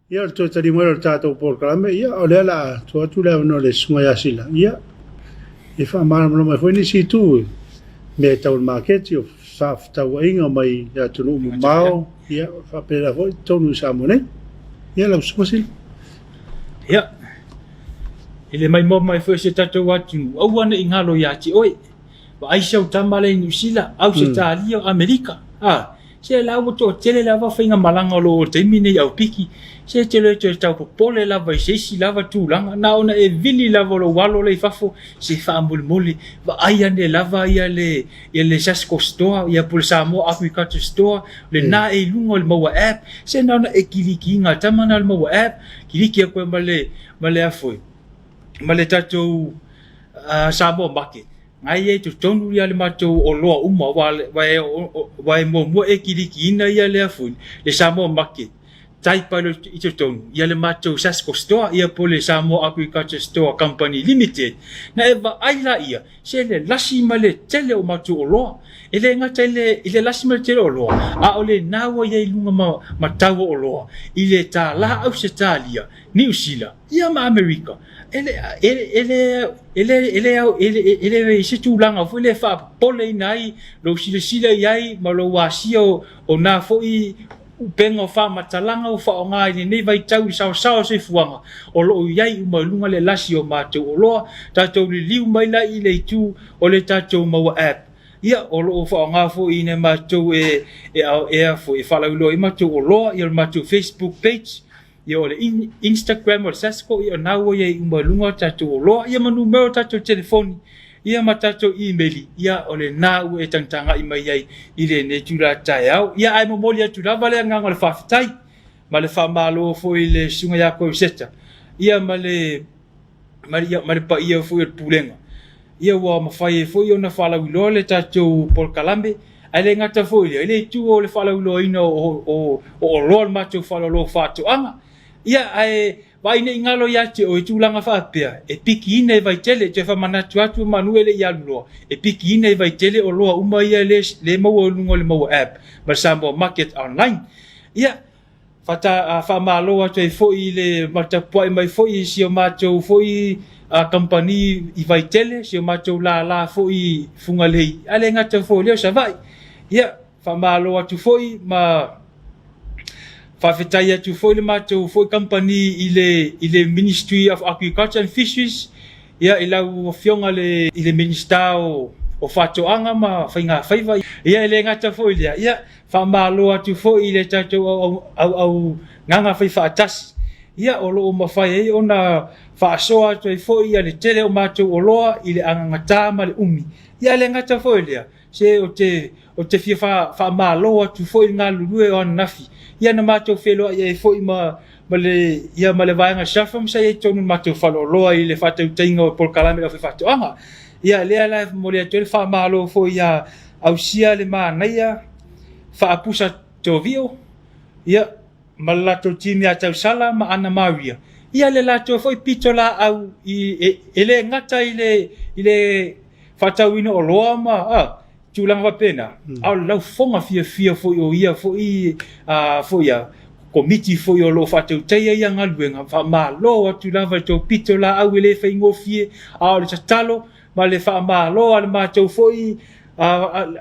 Ia, o le toe tali mai o le tatou polokalame, ia, o lea la a tuu atu le avanoa i le Susuga ia Sila, ia, e faamalamalama ai foi nisi itu i mea tau le maketi, o fefaatauaiga mai atunuu mamao, ia, faapena foi totonu i Samoa nei. Ia, lau Susuga Sila. Ia, i le maimoa mai foi o si o tatou atunuu, aua ne i galo ia te oe. Vaai si au tama lea i Niu Sila, Ausetalia, Amerika, a, se la ua toatele lava faigamalaga o lo o taimi nei au piki, se te le toe tau popole lava i se isi lava tulaga, na ona e vili lava lou alo lea i fafo, se faamolemole, vaai ane lava ia le, ia le Sasco Store, ia po o le Samoa Agriculture Store, lena e i luga o le Maua App, se na ona e kilikiina le tama lena o le Maua App, kiliki atu ai ma le, ma le a foi, ma le tatou Samoa Market, na e i ai totonu ia le matou oloa uma, aua e muamua e kilikiina ia lea foi le Samoa Market, type ai loa i totonu ia le matou Sasco Store ia po o le Samoa Agriculture Store Company Limited. Na e vaai laia, se le lasi ma le tele o matou oloa. E le gata i le, i le lasi ma le tele o oloa, a o lena ua i ai i luga ma, ma tau o oloa i le $1 Ausetalia, Niu Sila, ia ma Amerika, e le, e, e le, e le, e le, e le, e le i se tulaga foi lea e faapopoleina ai lou silasila i ai ma lou asia o, o nā foi upega o faamatalaga ua faaaoga i lenei vaitau i le saosao o soifuaga o lo o i ai uma i luga le lasi o matou oloa, tatou liliu mai la i le itu o le tatou maua app. Ia, o lo o faaaoga foi i nai matou e, e, e, e, e faalauiloa ai matou oloa, ia o le matou Facebook page, Ia o le Instagram o le Sasco, ia o na ua iai uma i luga o tatou oloa, ia ma numera o tatou telefoni, ia ma tatou imeli, ia o lena ua e tagatagai mai ai i lenei itula taeao. Ia ae momoli atu lava le agaga o le faafetai ma le faamalo foi i le Susuga ia Koiseta, ia ma le ma le, ma le paia foi o le Pulega. Ia ua mafai ai foi ona faalauiloa le tatou polokalame, ae le gata foi i lea, i le itu o le faalauiloaina o, o, o oloa o le matou faleoloa faatoaga. Ia, ae vaai ne i galo ia te oe tulaga faapea, e pikiina e Vaitele, toe faamanatu atu manu e le i alu loa, e pikiina e Vaitele oloa uma ia le, le maua i luga o le Maua App ma le Samoa Market Online. Ia, Faamalo atu ai foi i le tapuai mai foi i si o matou foi kamupani i Vaitele, si o matou lala foi i Fugalei, ae le gata foi i lea o Savaii. Ia, faamalo atu foi ma faafetai atu foi le matou foi kamupani i le i le Ministry of Agriculture and Fisheries, ia i lau Afioga i le Minisita o Faatoaga ma Faigafaiva. Ia, e le gata foi i lea, ia, Faamalo atu foi i le tatou auaunaga faifaatasi, ia o lo o mafai ai ona faasoa atu ai foi le tele o matou oloa i le agagata ma le umi. Ia e le gata foi i lea, se ou te, ou te fia faamalo atu foi i le galulue o ananafi, ia na matou feiloai ai foi ma, ma le, ia ma le vaega SHAFM sa i ai i totonu o le matou faleoloa i le faatautaiga o polokalame a le aufaifaatoaga. Ia lea la e momoli atu ai le faamalo foi ia ausia le manaia faapusa Tovio, ia, ma le latou team ia Tausala ma Ana Maria, ia le latou foi pitolaau i, e, e le gata i le, i le faatauina oloa ma, a, tulaga faapena, a o le laufofoga fiafia foi o ia foi a foi a Komiti foi o lo o faatautaia ia galuega, faamalo atu lava i le tou pitolaau e le faigofie, a o le tatalo ma le faamalo a le matou foi a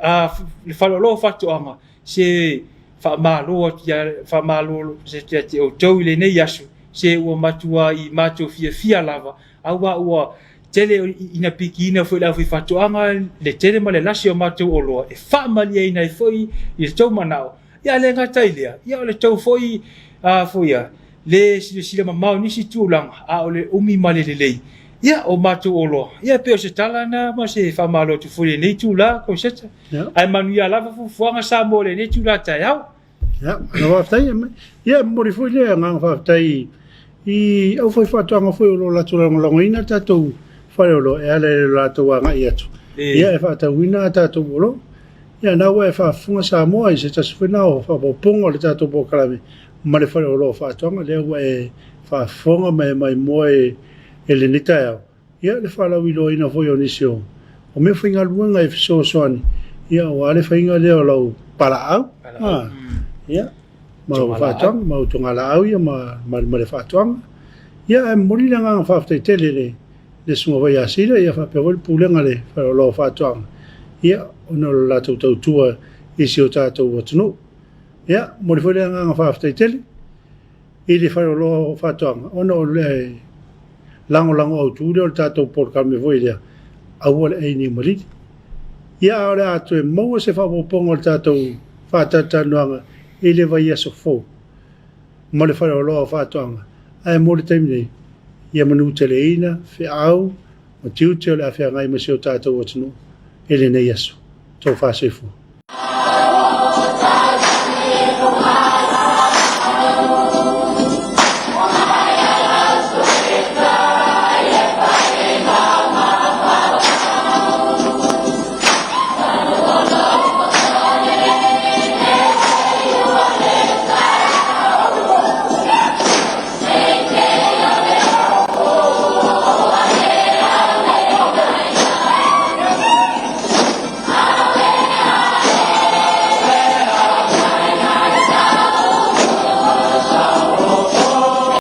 le Faleoloa o Faatoaga, se faamalo atu ia faamalo ia te outou i lenei aso, se ua matuai matou fiafia lava, aua ua tele ina pikiina foi e le aufaifaatoaga le tele ma le lasi o matou oloa e faamalieina ai foi i le tou manao. Ia a le gata i lea, ia o le tou foi a foi a le silasila mamao i nisi tulaga, a o le umi ma le lelei ia o matou oloa. Ia pei o se tala na ma se faamalo atu foi i lenei itula, Koseta. Ae manuia lava fuafuaga Samoa i lenei itula taeao. Ia, malo faafetai. Ia, e momoli foi le agaga faafetai i aufaifaatoaga foi o lo o latou lagolagoina tatou faleoloa e ala i lo latou agai atu. Ia, e faatauina a tatou oloa. Ia, na ua e faafofoga Samoa i se tasi foi na o faaopoopoga o le tatou polokalame ma le faleoloa o faatoaga, lea ua e faafofoga ma e maimoa e lenei taeao. Ia, le faalauiloaina foi o nisi o o mea faigaluega e fesoasoani, ia, aua le faiga lea o lau palaau, a, ia, ma au faatoaga, ma au togalaau ia ma, ma, ma le faatoaga. Ia, ae momoli le agaga faafetai tele i le, le Susuga foi ia Sila, ia faapea foi le Pulega a le Faleoloa o Faatoaga, ia, ona o le latou tautua i si o tatou atunuu. Ia, momoli foi le agaga faafetai tele i le Faleoloa o Faatoaga, ona o le lagolago autu lea o le tatou polokalame foi lea, aua le ai niu malili. Ia, a o le a toe maua se faaopoopoga o le tatou faatalatalanoaga i le vaiaso fou ma le Faleoloa o Faatoaga, ae mo le taimi nei, ia manuteleina feau ma tiute o le a feagai ma si o tatou atunuu i lenei aso. Tofa soifua.